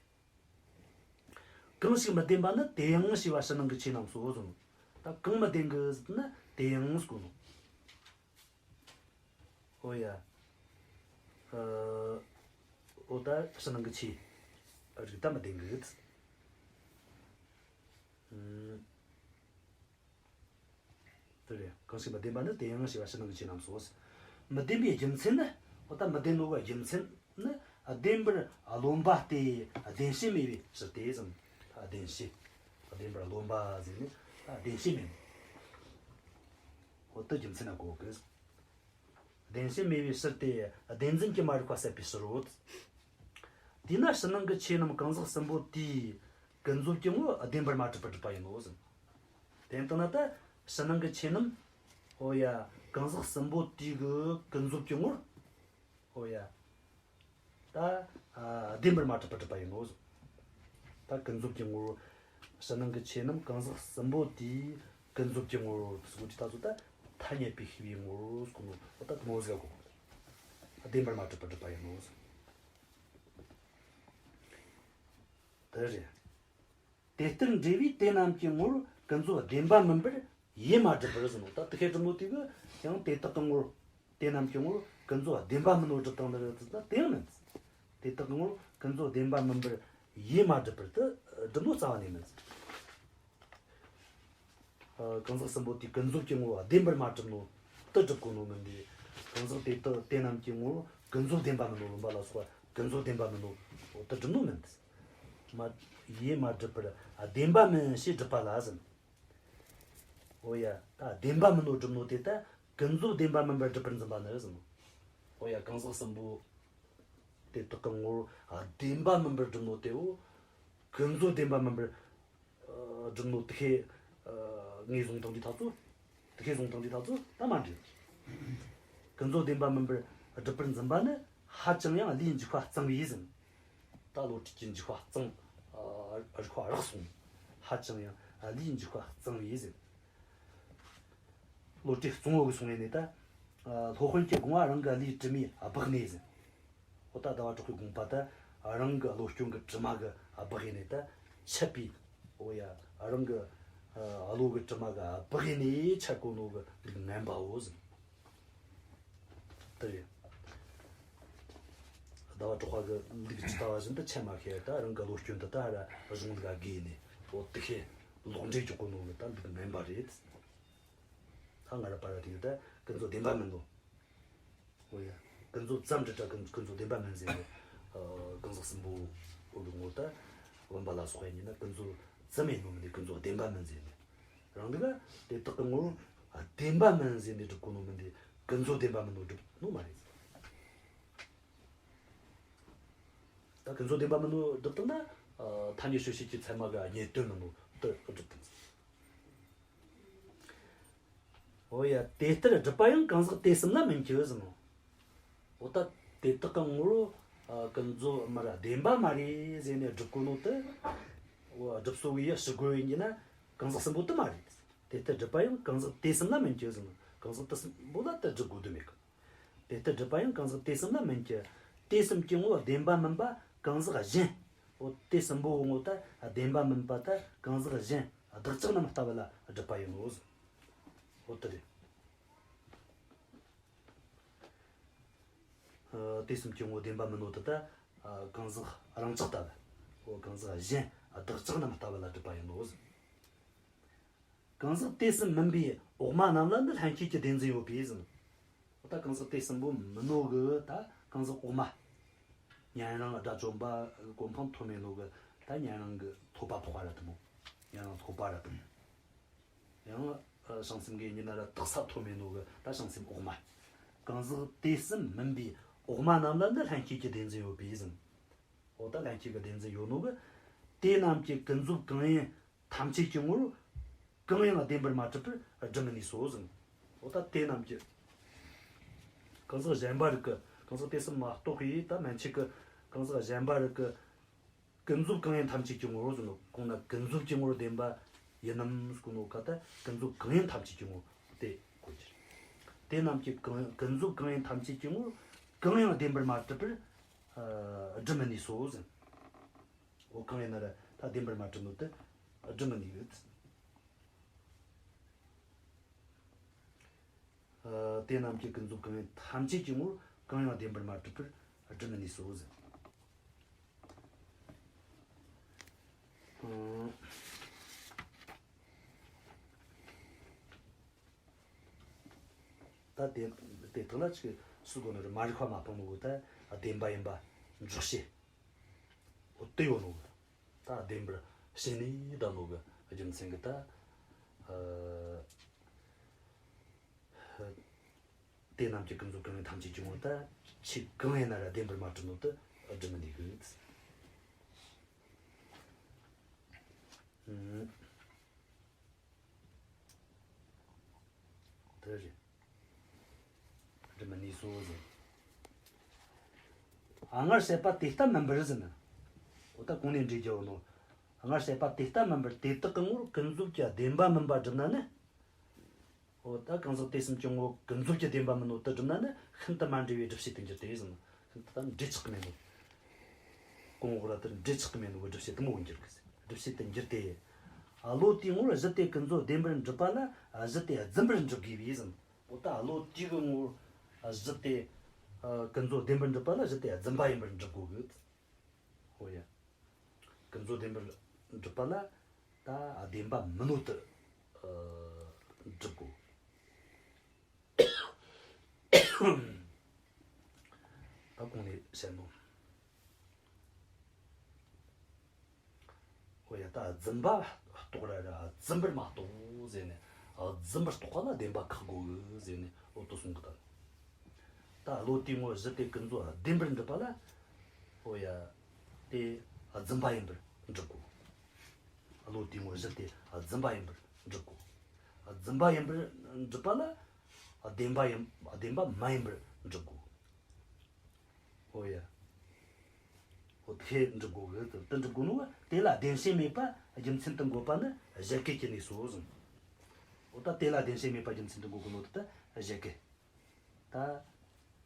གང་ཞིག་མི་བདེན་པ་ནི། དེ་ཡང་ཞེས་པ་ཕྱི་ནང་གི་ཆོས་རྣམས་སོ་ཟེར་ནོ། ད་གང་མི་བདེན་གི་ཟེར་ན་དེ་ཡང་ཟེར་གོ་ནོ། ཨོ་ཡ། ཨ། ཨོ་ད་ཕྱི་ནང་གི་ཆོས་རིགས་ད་མི་བདེན་གི། ཨུམ། དེ་རེད། གང་ཞིག་མི་བདེན་པ་ནི། དེ་ཡང་ཞེས་པ་ཕྱི་ནང་གི་ཆོས་རྣམས་སོ། མི་བདེན་པའི་རྒྱུ་མཚན་ནི། ཨོ་ད་མི་བདེན་ནོ་གི་རྒྱུ་མཚན་ནི། བདེན་པར་རློམ་པ་སྟེ། བདེན་བྱས་མེད་པའི་ཕྱིར་ཏེ་ཟེར། བདེན་བྱས། བདེན་པར་རློམ་པ་ཟེར་ནས་བདེན་བྱས་མེད་ནོ། ཨོ་ད་རྒྱུ་མཚན་ན་གོ་གི། བདེན་བྱས་མེད་པའི་ཕྱིར་ཏེ། བདེན་འཛིན་གྱི་མ་རིག་པ་ཟད་པའི་ཕྱིར་རོ། དེས་ན་ཕྱི་ནང་གི་ཆོས་རྣམས་གང་ཟག་གསུམ་པོ་དེའི་ཀུན་རྫོབ་ཀྱི་ངོར་བདེན་པར་མ་གྲུབ་པར་སྒྲུབ་པ་ཡིན་ནོ་ཟེར། དེ་ལྟ་ན་ད་ཕྱི་ནང་གི་ཆོས་རྣམས། ཨོ་ཡ། གང་ཟག་གསུམ་པོ་དེའི་གི་ཀུན་རྫོབ་ཀྱི་ངོར། ཨོ་ཡ། ད་ཨ་བདེན་པར་མ་གྲུབ་པར་སྒྲུབ་པ་ཡིན་ནོ་ཟེར། ད་ཀུན་རྫོབ་ཀྱི་ངོར། ཕྱི་ནང་གི་ཆོས་རྣམས་གང་ཟག་གསུམ་པོ་དེའི་ཀུན་རྫོབ་ཀྱི་ངོར་ཟེར་གོ་དུས་ད་ཚོ་ད་ཐ་སྙད་པའི་ཤེས་པའི་ངོར་ཟེར་གོ་ནོ། ད་ངོ་ཟེར་གོ། བདེན་པར་མ་གྲུབ་པར་སྒྲུབ་པ་ཡིན་ནོ་ཟེར། དེ་རེད། དེ་ལྟར་འབྲེལ་བས་དེ་རྣམས་ཀྱི་ངོར་ཀུན་རྫོབ་བདེན་པ་མིན་པར་ཡེ་མ་གྲུབ་པར་ཟེར་ནོ། ད་དེ་ཁས་གྲུབ་ནོ་དེ་གི་ཡང་དེ་དག་གི་ངོར། དེ་རྣམས་ཀྱི་ངོར་ཀུན་རྫོབ་བདེན་པ་མིན་ནོ་གྲུབ་བཏང་ནི་རེད་ཟེར་ན་དེ་ཡང་མིན། དེ་དག་གི་ངོར་ཀུན་རྫོབ་བདེན་པ་མིན་པར་ཡེ་མ་གྲུབ་པར་དེ་གྲུབ་ནོ་རྩ་བ་ནས་མིན། ཨ། གང་ཟག་གསུམ་པོ་དེའི་ཀུན་རྫོབ་ཀྱི་ངོར་བདེན་པར་མ་གྲུབ་ནོ་དེ་གྲུབ་གོ་ནོ་མིན་ཏེ། གང་ཟག་དེ་དག་དེ་རྣམས་ཀྱི་ངོར་ཀུན་རྫོབ་བདེན་པ་མིན་ནོ། རློམ་པ་ལ་སོགས་པ་ཀུན་རྫོབ་བདེན་པ་མིན་ནོ་དེ་གྲུབ་ནོ་མིན། མ། ཡེ་མ་གྲུབ་པར་བདེན་པ་མིན་ཞེས་སྒྲུབ་པ་ལ་ཟེར། ཨོ་ཡ། ད་བདེན་པ་མིན་ནོ་གྲུབ་ནོ་དེ་ད་ཀུན་རྫོབ་བདེན་པ་མིན་པར་སྒྲུབ་པར་འཛིན་པ་ནི་ཟེར། ཨོ་ཡ། གང་ཟག་གསུམ་པོ་དེ་དག་གི་ངོར་བདེན་པ་མིན་པར་སྒྲུབ་ནོ་དེའོ། ཀུན་རྫོབ་བདེན་པ་མིན་པར། ཨ། སྒྲུབ་ནོ་དེ་ཁས། ཨ། ངོས་བཟུང་བཏང་དུས་ད་ཚོ། དེ་ཁས་བཟུང་བཏང་དུས་ད་ཚོ་ད་མ་འགྲིག། ཀུན་རྫོབ་བདེན་པ་མིན་པར་སྒྲུབ་པར་འཛིན་པ་ནི་ཧ་ཅང་ཡང་བློའི་འཇུག་པ་གཙང་བས་ཟེར། ད་བློ་གྲོས་ཀྱི་འཇུག་པ་གཙང་། ཨ། རིག་པ་རགས་སོང་། ཧ་ཅང་ཡང་བློའི་འཇུག་པ་གཙང་བས་ཟེར། བློ་གྲོས་གཙང་བོ་གི་སོང་ངེ་ནས་ད། ཨ། སློབ་དཔོན་གྱི་དགོངས་པ་རང་གི་བློའི་དྲི་མས་སྦགས་ནས་ཟེར། ཨོ་ད་ཟླ་བ་གྲགས་པའི་དགོངས་པ་ད་རང་གི་བློ་སྐྱོན་གྱི་དྲི་མ་གིས་སྦགས་ནས་ད་ཆད་པའི། ཨོ་ཡ། རང་གི། ཨ། བློ་གི་དྲི་མ་གིས་སྦགས་ནས་ཆད་གོ་ནོ་གི་ལུགས་ངན་པའོ་ཟེར། དེ་རེད། ཟླ་བ་གྲགས་པ་གི་ལུགས་ཇི་ལྟ་བ་བཞིན་དུ་ཆད་མ་ཤེས་ད་རང་གི་བློ་སྐྱོན་དེ་ད་ར་གཞུང་ལུགས་ལ་བརྒལ་ནས་ཨོ་དེ་ཁས་ལོག་འགྲེལ་རྒྱག་གོ་ནོ་གི་ད་ལུགས་ངན་པ་རེད། ད་ང་ར་པ་ར་དེ་གི་ད་ཀུན་རྫོབ་བདེན་པ་མིན་ནོ། ཨོ་ཡ། ཀུན་རྫོབ་ཙམ་དུ་ད་ཀུན་ཀུན་རྫོབ་བདེན་པ་མིན་ཟེར་ནས། ཨ། གང་ཟག་གསུམ་པོ་ཨོ་གི་ངོ་ད་བུམ་པ་ལ་སོགས་ཡིན་ན་ཀུན་རྫོབ་ཙམ་ཡིན་ནོ་མིན་ཏེ་ཀུན་རྫོབ་བདེན་པ་མིན་ཟེར་ནས། རང་འདི་ག་དེ་དག་གི་ངོར་བདེན་པ་མིན་ཟེར་ནས་སྒྲུབ་གོ་ནོ་མིན་ཏེ་ཀུན་རྫོབ་བདེན་པ་མིན་ནོ་སྒྲུབ་ནོ་མ་རེད། ད་ཀུན་རྫོབ་བདེན་པ་མིན་ནོ་སྒྲུབ་བཏང་ན། ཨ། ཐ་སྙད་དཔྱོད་བྱེད་ཀྱི་ཚད་མ་གི་རྙེད་དོན་མིན་ནོ་དེ་སྒྲུབ་བཏང་། འོ་ཡ། དེ་ལྟར་སྒྲུབ་པ་ཡང་གང་ཟག་དེ་གསུམ་ལ་མིན་གྱི་ཟེར་ནོ། འོ་ད་དེ་དག་གི་ངོར། ཨ། ཀུན་རྫོབ་མར་བདེན་པ་མ་རེད་ཟེར་ནས་སྒྲུབ་གོ་ནོ་དེ། འོ་སྒྲུབ་སོ་གི་ཡ་ཞི་རྒོལ་ཡིན་གྱི་ན་གང་ཟག་གསུམ་པོ་དེ་མ་རེད། དེ་ལྟར་སྒྲུབ་པ་ཡང་གང་ཟག་དེ་གསུམ་ལ་མིན་གྱི་ཟེར་ནོ། གང་ཟག་དེ་གསུམ་པོ་ལ་དེ་སྒྲུབ་དགོས་དོན་མེད་གི། དེ་ལྟར་སྒྲུབ་པ་ཡང་གང་ཟག་དེ་གསུམ་ལ་མིན་གྱི། དེ་གསུམ་གྱི་ངོ་བདེན་པ་མིན་པ་གང་ཟག་གཞན། འོ་དེ་གསུམ་པོ་གི་ངོ་ད་བདེན་པ་མིན་པ་ད་གང་ཟག་གཞན་བདག་ཅག་རྣམས་ལྟ་བུ་ལ་སྒྲུབ་པ་ཡིན་ནོ་ཟེར། འོ་དེ་རེད། ཨ། དེ་གསུམ་གྱི་ངོ་བདེན་པ་མིན་ནོ་དེ་ད། ཨ། གང་ཟག་རང་ཅག་ལྟ་བུ། འོ་གང་ཟག་གཞན་བདག་ཅག་རྣམས་ལྟ་བུ་ལ་སྒྲུབ་པ་ཡིན་ནོ་ཟེར། གང་ཟག་དེ་གསུམ་མིན་པའི་འོག་མ་རྣམས་ལ་ནི་ལྷན་སྐྱེས་ཀྱི་བདེན་འཛིན་ཡོད་པས་ཟེར། འོ་ད་གང་ཟག་དེ་གསུམ་པོ་མིན་ནོ་གི་ད་གང་ཟག་འོག་མ། ཉན་རང་དགྲ་བཅོམ་པ་གོ་འཕང་ཐོབ་མེད་ནོ་གི་ད་ཉན་རང་གི་ཐོབ་པ་འཕགས་པ་ར་དེ་མོ། ཉན་རང་ཐོབ་པ་ར་དེ་མོ། ཡང་། ཨ། བྱང་སེམས་ཀྱི་ཉི་ཟླ་ར་དག་ས་ཐོབ་མེད་ནོ་གི་ད་བྱང་སེམས་འོག་མ། གང་ཟག་དེ་གསུམ་མིན་པའི་འོག་མ་རྣམས་ལ་ནི་ལྷན་སྐྱེས་ཀྱི་བདེན་འཛིན་ཡོད་པས་ཟེར། འོ་ད་ལྷན་སྐྱེས་ཀྱི་བདེན་འཛིན་ཡོད་ནོ་གི། དེ་རྣམས་ཀྱི་ཀུན་རྫོབ་གང་ཡིན་ཐམས་ཅད་ཀྱི་ངོར་གང་ཡང་བདེན་པར་མ་གྲུབ་པར་སྒྲུབ་མི་ནུས་སོ་ཟེར། འོ་ད་དེ་རྣམས་ཀྱི་གང་ཟག་གཞན་པ་རིགས་ཀྱི་གང་ཟག་དེ་གསུམ་མ་གཏོགས་པའི་ད་མན་ཆད་ཀྱི་གང་ཟག་གཞན་པ་རིགས་ཀྱི་ ཀུན་རྫོབ་གང་ཡིན་ཐམས་ཅད་ཀྱི་ངོ་བོ་ཟེར་ནོ། གོང་ན་ཀུན་རྫོབ་ཀྱི་ངོ་བོ་བདེན་པ་ཡིན་ནམ་ཟེར་གོ་ནོ་ཀ་ད་ཀུན་རྫོབ་གང་ཡིན་ཐམས་ཅད་ཀྱི་ངོ་བོ་དེ་གོ་རྒྱུ་རེད། དེ་རྣམས་ཀྱི་གང་ཀུན་རྫོབ་གང་ཡིན་ཐམས་ཅད་ཀྱི་ངོ་བོ་གང་ཡང་བདེན་པར་མ་གྲུབ་པར་ཨ་སྒྲུབ་མི་ནུས་སོ་ཟེར། འོ་གང་ཡིན་ན་ར་ད་བདེན་པར་མ་གྲུབ་ནོ་དེ་སྒྲུབ་མི་ནུས་གི། ཨ་དེ་རྣམས་ཀྱི་ཀུན་རྫོབ་གང་ཡིན་ཐམས་ཅད་ཀྱི་ངོ་བོ་གང་ཡང་བདེན་པར་མ་གྲུབ་པར་སྒྲུབ་མི་ནུས་སོ་ཟེར། ཨ་ད་དེ་དེ་དག་ལ་ཅིག་སུ་གོ་ནི་རེད། མ་རིག་པ་མ་སྤངས་ནོ་གི་ད་བདེན་པ་ཡིན་པ་འཇོག་བྱེད། འོ་དེ་ཡོད་ནོ་གི། ད་བདེན་པར་བྱེད་ནུས་ད་ནོ་གི་རྒྱུ་མཚན་གི་ད་ཨ་དེ་རྣམས་ཀྱི་ཀུན་རྫོབ་གང་ཡིན་ཐམས་ཅད་ཀྱི་ངོ་བོ་ད་ཆོས་གང་ཡིན་ན་ར་བདེན་པར་མ་གྲུབ་ནོ་དེ་སྒྲུབ་མི་ནུས་གི། ཨུམ། དེ་རེད། སྒྲུབ་མི་ནུས་སོ་ཟེར། ཨ་སྔར་བཤད་པ་དེ་ལྟ་མིན་པར་ཟེར་ན། འོ་ད་གོང་ནས་འགྲེལ་རྒྱུ་ཡོད་ནོ། སྔར་བཤད་པ་དེ་ལྟ་མིན་པར་དེ་དག་གི་ངོར་ཀུན་རྫོབ་ཀྱི་བདེན་པ་མིན་པ་སྒྲུབ་ན་ནི། འོ་ད་གང་ཟག་དེ་གསུམ་གྱི་ངོ་བོ་ཀུན་རྫོབ་ཀྱི་བདེན་པ་མིན་ནོ་དེ་སྒྲུབ་ན་ནི་ཤིན་ཏུ་མ་འབྲེལ་བའི་སྒྲུབ་བྱེད་དུ་འགྱུར་ཏེ་ཟེར་ན། ཤིན་ཏུ་ད་འབྲེལ་ཆགས་ཀྱི་མེད་ནོ། གོང་འོག་ར་དེར་འབྲེལ་ཆགས་ཀྱི་མེད་ནོ་གི་སྒྲུབ་བྱེད་དུ་མོ་འགྱུར་གི་ཟེར། སྒྲུབ་བྱེད་དུ་འགྱུར་ཏེ། ཨ་བློ་དེའི་ངོར་གཞི་དེ་ཀུན་རྫོབ་བདེན་པར་འགྲུབ་པ་ལ་གཞི་དེ་རྫུན་པར་འགྲུབ་དགོས་པས་ཟེར། འོ་ད་བློ་དེ་གི་ངོར་གཞི་དེ་ཀུན་རྫོབ་བདེན་པར་འགྲུབ་པ་ལ་གཞི་དེ་རྫུན་པ་ཡིན་པར་འགྲུབ་དགོས་གི། འོ་ཡ། ཀུན་རྫོབ་བདེན་པར་འགྲུབ་པ་ལ་ད་བདེན་པ་མིན་ནོ་དེ་སྒྲུབ་དགོས། ད་གོང་ནས་བཤད་ནོ། འོ་ཡ། ད་རྫུན་པ་རྟོགས་ར་ར་རྫུན་པར་མ་རྟོགས་ཟེར་ནས། རྫུན་པར་རྟོགས་པ་ལ་བདེན་པ་ཁེགས་དགོས་གི་ཟེར་ནས་འོ་དེ་གསུང་གི་ད། ད་བློ་དེའི་ངོར་གཞི་དེ་ཀུན་རྫོབ་བདེན་པར་འགྲུབ་པ་ལ། འོ་ཡ། དེ་རྫུན་པ་ཡིན་པར་འགྲུབ་དགོས། བློ་དེའི་ངོར་གཞི་དེ་རྫུན་པ་ཡིན་པར་འགྲུབ་དགོས། རྫུན་པ་ཡིན་པར་འགྲུབ་པ་ལ་བདེན་པ་ཡིན་བདེན་པ་མ་ཡིན་པར་འགྲུབ་དགོས། འོ་ཡ། འོ་དེ་འགྲུབ་དགོས་གི། དེ་འགྲུབ་དགོས་ནོ་དེ་ལ་བདེན་ཞེན་མེད་པ་རྒྱུ་མཚན་དུ་འགོད་པ་ནི་བཞད་གད་ཀྱི་གནས་སོ་གསུངས། འོ་ད་དེ་ལ་བདེན་ཞེན་མེད་པ་རྒྱུ་མཚན་དུ་འགོད་དགོས་ནོ་དེ་ད་བཞད་གད། ད་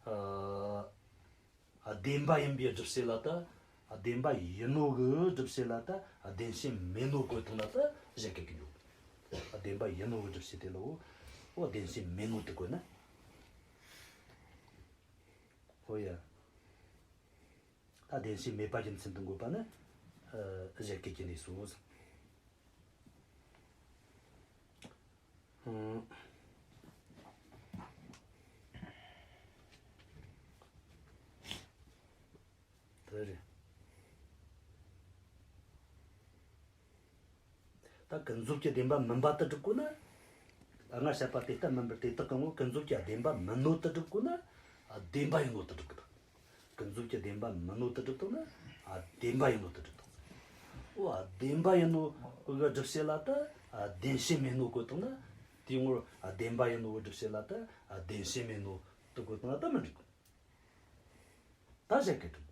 ཨ་བདེན་པ་ཡིན་པའི་སྒྲུབ་བྱེད་ལ་ད། བདེན་པ་ཡིན་ནོ་གི་སྒྲུབ་བྱེད་ལ་ད་བདེན་ཞེན་མེད་ནོ་བཀོད་བཏང་ན་ད་བཞད་གད་ཀྱི་འགྱོ། བདེན་པ་ཡིན་ནོ་གི་སྒྲུབ་བྱེད་དེ་ལ་འོ། འོ་བདེན་ཞེན་མེད་ནོ་དེ་བཀོད་ན། འོ་ཡ། ད་བདེན་ཞེན་མེད་པ་རྒྱུ་མཚན་དུ་འགོད་པ་ནི་ཨ་བཞད་གད་ཀྱི་གནས་སོ། ཨང་། དེ་རེད། ད་ཀུན་རྫོབ་ཀྱི་བདེན་པ་མིན་པ་དེ་སྒྲུབ་དགོས་ན། སྔར་བཤད་པ་དེ་ལྟ་མིན་པར་དེ་དག་གི་ངོར་ཀུན་རྫོབ་ཀྱི་བདེན་པ་མིན་ནོ་དེ་སྒྲུབ་དགོས་ན། ཨ་བདེན་པ་ཡིན་ནོ་དེ་སྒྲུབ་དགོས། ཀུན་རྫོབ་ཀྱི་བདེན་པ་མིན་ནོ་དེ་སྒྲུབ་དགོས་ན། ཨ་བདེན་པ་ཡིན་ནོ་དེ་སྒྲུབ་དགོས། འོ་ཨ་བདེན་པ་ཡིན་ནོ་གི་སྒྲུབ་བྱེད་ལ་ད་ཨ་བདེན་ཞེན་མེད་ནོ་བཀོད་བཏང་ན། དེའི་ངོར་ཨ་བདེན་པ་ཡིན་ནོ་གི་སྒྲུབ་བྱེད་ལ་ད་ཨ་བདེན་ཞེན་མེད་ནོ་དེ་བཀོད་བཏང་ན་ད་མི་འགྲིག། ད་བཤད་གི་འགྲིག།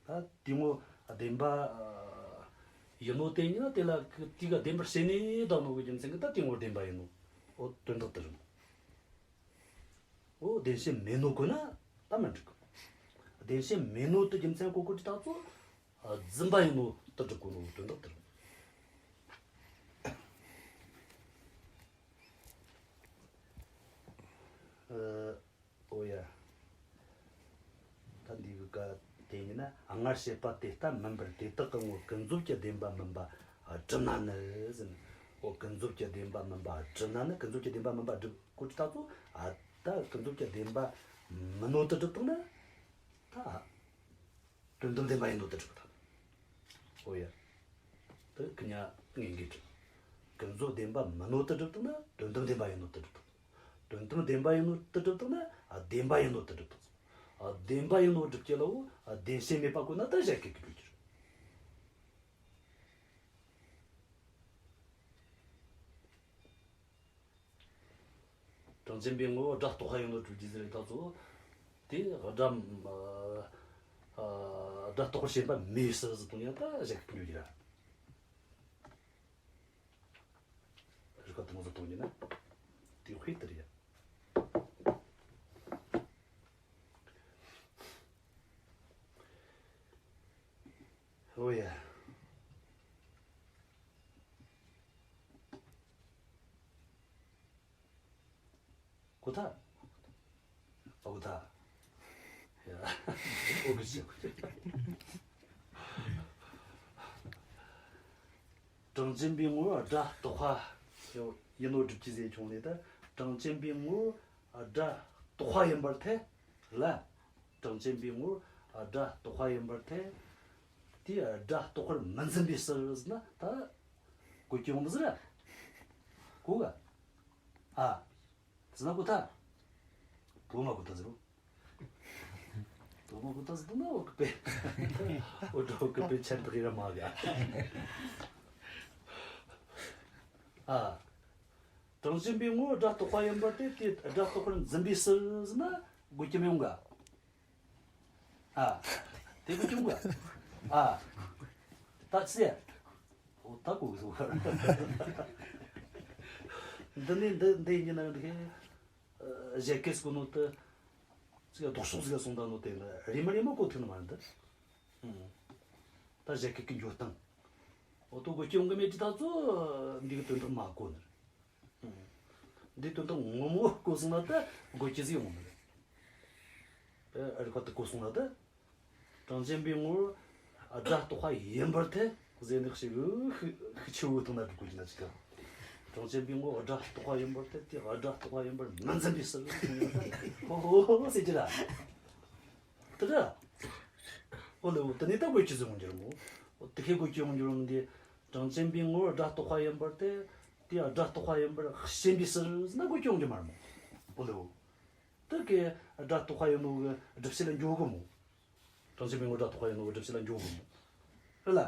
ད་དེ་ངོ་བདེན་པ་ཡིན་ནོ་དེ་ཉིད་ན་དེ་ལ་དེ་ག་བདེན་པར་བྱེད་ནས་བཏང་ནོ་གི་རྒྱུ་མཚན་གྱིས་ད་དེ་ངོ་བདེན་པ་ཡིན་ནོ། འོ་དོན་དག་དེ་རེད། འོ་བདེན་ཞེན་མེད་ནོ་བཀོད་ན་ད་མི་འགྲིག། བདེན་ཞེན་མེད་ནོ་དེ་རྒྱུ་མཚན་བཀོད་དགོས་དུས་ད་ཚོ་རྫུན་པ་ཡིན་ནོ་དེ་སྒྲུབ་དགོས་ནོ་དོན་དག་དེ་རེད། ཨ། འོ་ཡ། ད་འདི་གི་ཀ་དེ་ཡིན་ན་སྔར་བཤད་པ་དེ་ལྟ་མིན་པར་དེ་དག་གི་ངོར་ཀུན་རྫོབ་ཀྱི་བདེན་པ་མིན་པ་སྒྲུབ་ན་ནི་ཟེར་ན། འོ་ཀུན་རྫོབ་ཀྱི་བདེན་པ་མིན་པ་སྒྲུབ་ན་ནི། ཀུན་རྫོབ་ཀྱི་བདེན་པ་མིན་པ་སྒྲུབ་དགོས་དུས་ད་ཚོ་ཨ་ད་ཀུན་རྫོབ་ཀྱི་བདེན་པ་མིན་ནོ་དེ་སྒྲུབ་བཏང་ན་ད། དོན་དམ་བདེན་པ་ཡིན་ནོ་དེ་སྒྲུབ་དང་། འོ་ཡ། དེ་ཀུན་ཉ་ངེས་འགལ་སྒྲུབ། ཀུན་རྫོབ་བདེན་པ་མིན་ནོ་དེ་སྒྲུབ་དང་ན་དོན་དམ་བདེན་པ་ཡིན་ནོ་དེ་སྒྲུབ་དང་། དོན་དམ་བདེན་པ་ཡིན་ནོ་དེ་སྒྲུབ་དང་ན་ཨ་བདེན་པ་ཡིན་ནོ་དེ་སྒྲུབ་དང་། ཨ་བདེན་པ་ཡིན་ནོ་སྒྲུབ་ཀྱི་ལ་འོ་ཨ་བདེན་ཞེན་མེད་པ་བཀོད་ན་ད་བཞད་གད་ཀྱི་འགྲོ་རྒྱུ་རེད། གྲངས་ཅན་པའི་ངོ་བོ་སྒྲ་རྟོག་པ་ཡིན་ནོ་སྒྲུབ་རྒྱུ་ཟེར་བའི་ཐག་ཚོ། དེ་སྒྲ་ཨ་ཨ་སྒྲ་རྟོགས་པར་བྱེད་པ་མེད་ཟེར་ཟིག་གཏོང་ཡ་ད་བཞག་གི་ཡོད་ར། རིགས་པ་དེ་མོ་ཟིག་གཏོང་རྒྱུ་ན་དེ་དཔེ་དེ་རེད་ཡ། ཨོ་ཡ། གོ་ཐལ། ཨོ་གོ་ཐལ། ཡ། ཨོ་གོ་ཆི། གྲངས་ཅན་པའི་ངོ་བོ་སྒྲ་རྟོག་པ་ཡིན་ནོ་སྒྲུབ་ཀྱི་ཟེར་བྱུང་ནས་ད། གྲངས་ཅན་པའི་ངོ་བོ་སྒྲ་རྟོག་པ་ཡིན་པར་ཐལ་ལ། གྲངས་ཅན་པའི་ངོ་བོ་སྒྲ་རྟོག་པ་ཡིན་པར་ཐལ། དེ་སྒྲ་རྟོག་པར་མི་འཛིན་པའི་ཕྱིར་ཟེར་ན་ད་གོ་རྒྱུ་ཡོང་ནི་ཟིག་ར། གོ་ག་ཨ། ཟེར་ན་གོ་ཐལ། གོ་མ་གོ་ཐལ་ཟེར་རོ། གོ་མ་གོ་ཐལ་ཟེར་ན་འོ་ཀི་པེ། འོ་འདྲ་འོ་ཀི་པེ་ཆན་དག་ཡིན་ར་མ་ག་ཨ། གྲངས་ཅན་པའི་ངོ་བོ་སྒྲ་རྟོག་པ་ཡིན་པར་ཐལ། དེ་སྒྲ་རྟོག་པར་འཛིན་པའི་ཕྱིར་ཟེར་ན་གོ་རྒྱུ་མི་ཡོང་ག་ཨ། དེ་གོ་རྒྱུ་ཡོང་ག་ཨ། ད་ཅི་ཟེར། འོ་ད་གོ་གི་སོང་། འདི་ནས་འདི་འདི་ཡིན་ན་འདི་གི་བཞད་གད་ཟེར་གོ་ནོ་དེ་ཅིག་ལྡོག་ཕྱོགས་ཟིག་ལ་སོང་ད་ནོ་དེ་ལ་རེ་མ་རེ་མ་གོ་ཐུབ་ནི་མ་རེད་འདི། ཨང་། ད་བཞད་གད་གི་འགྱོ་སྟངས། འོ་དོ་གོ་རྒྱུ་ཡོང་གི་མེད་དུས་ད་ཚོ་འདི་གི་དོན་དག་མ་གོ་ནི་རེད། ཨང་། འདི་དོན་དག་ངོ་མ་གོ་སོང་ན་ད་གོ་རྒྱུ་ཟིག་ཡོང་ནི་རེད། ཨ་རིག་པ་དེ་གོ་སོང་ན་ད། གྲངས་ཅན་པའི་ངོ་བོ་སྒྲ་རྟོག་པ་ཡིན་པར་ཐལ་ཟེར་ནས་ཞིག་ཤུགས་ཆེ་བོ་བཏང་ན་འགྲིག་གོ་རྒྱུ་ན་ཅིག་ག་གྲངས་ཅན་པའི་ངོ་བོ་སྒྲ་རྟོག་པ་ཡིན་པར་ཐལ། དེ་སྒྲ་རྟོག་པ་ཡིན་པར་མི་འཛིན་པའི་ཕྱིར། ཧོ་ཧོ་ཧོ་ཟེར་གྱི་ར། དེ་ར། འོ་ལེ་འོ་དེ་ནས་ད་གོ་རྒྱུ་ཟིག་ཡོང་རྒྱུ་རེད་མོ། འོ་དེ་ཁའི་གོ་རྒྱུ་ཡོང་རྒྱུ་རེད་མོ། འདི་གྲངས་ཅན་པའི་ངོ་བོ་སྒྲ་རྟོག་པ་ཡིན་པར་ཐལ། དེ་སྒྲ་རྟོག་པ་ཡིན་པར་ཞེན་པའི་ཕྱིར་ཟེར་ན་གོ་རྒྱུ་ཡོང་རྒྱུ་མ་རེད་མོ། འོ་ལེ་འོ། དེ་གི་སྒྲ་རྟོག་པ་ཡིན་ནོ་གི་སྒྲུབ་བྱེད་ལ་འགྱོ་གི་མོ། གྲངས་ཅན་པའི་ངོ་བོ་སྒྲ་རྟོག་པ་ཡིན་ནོ་གི་སྒྲུབ་བྱེད་ལ་འགྱོ་གི་མོ། རེད་ལ།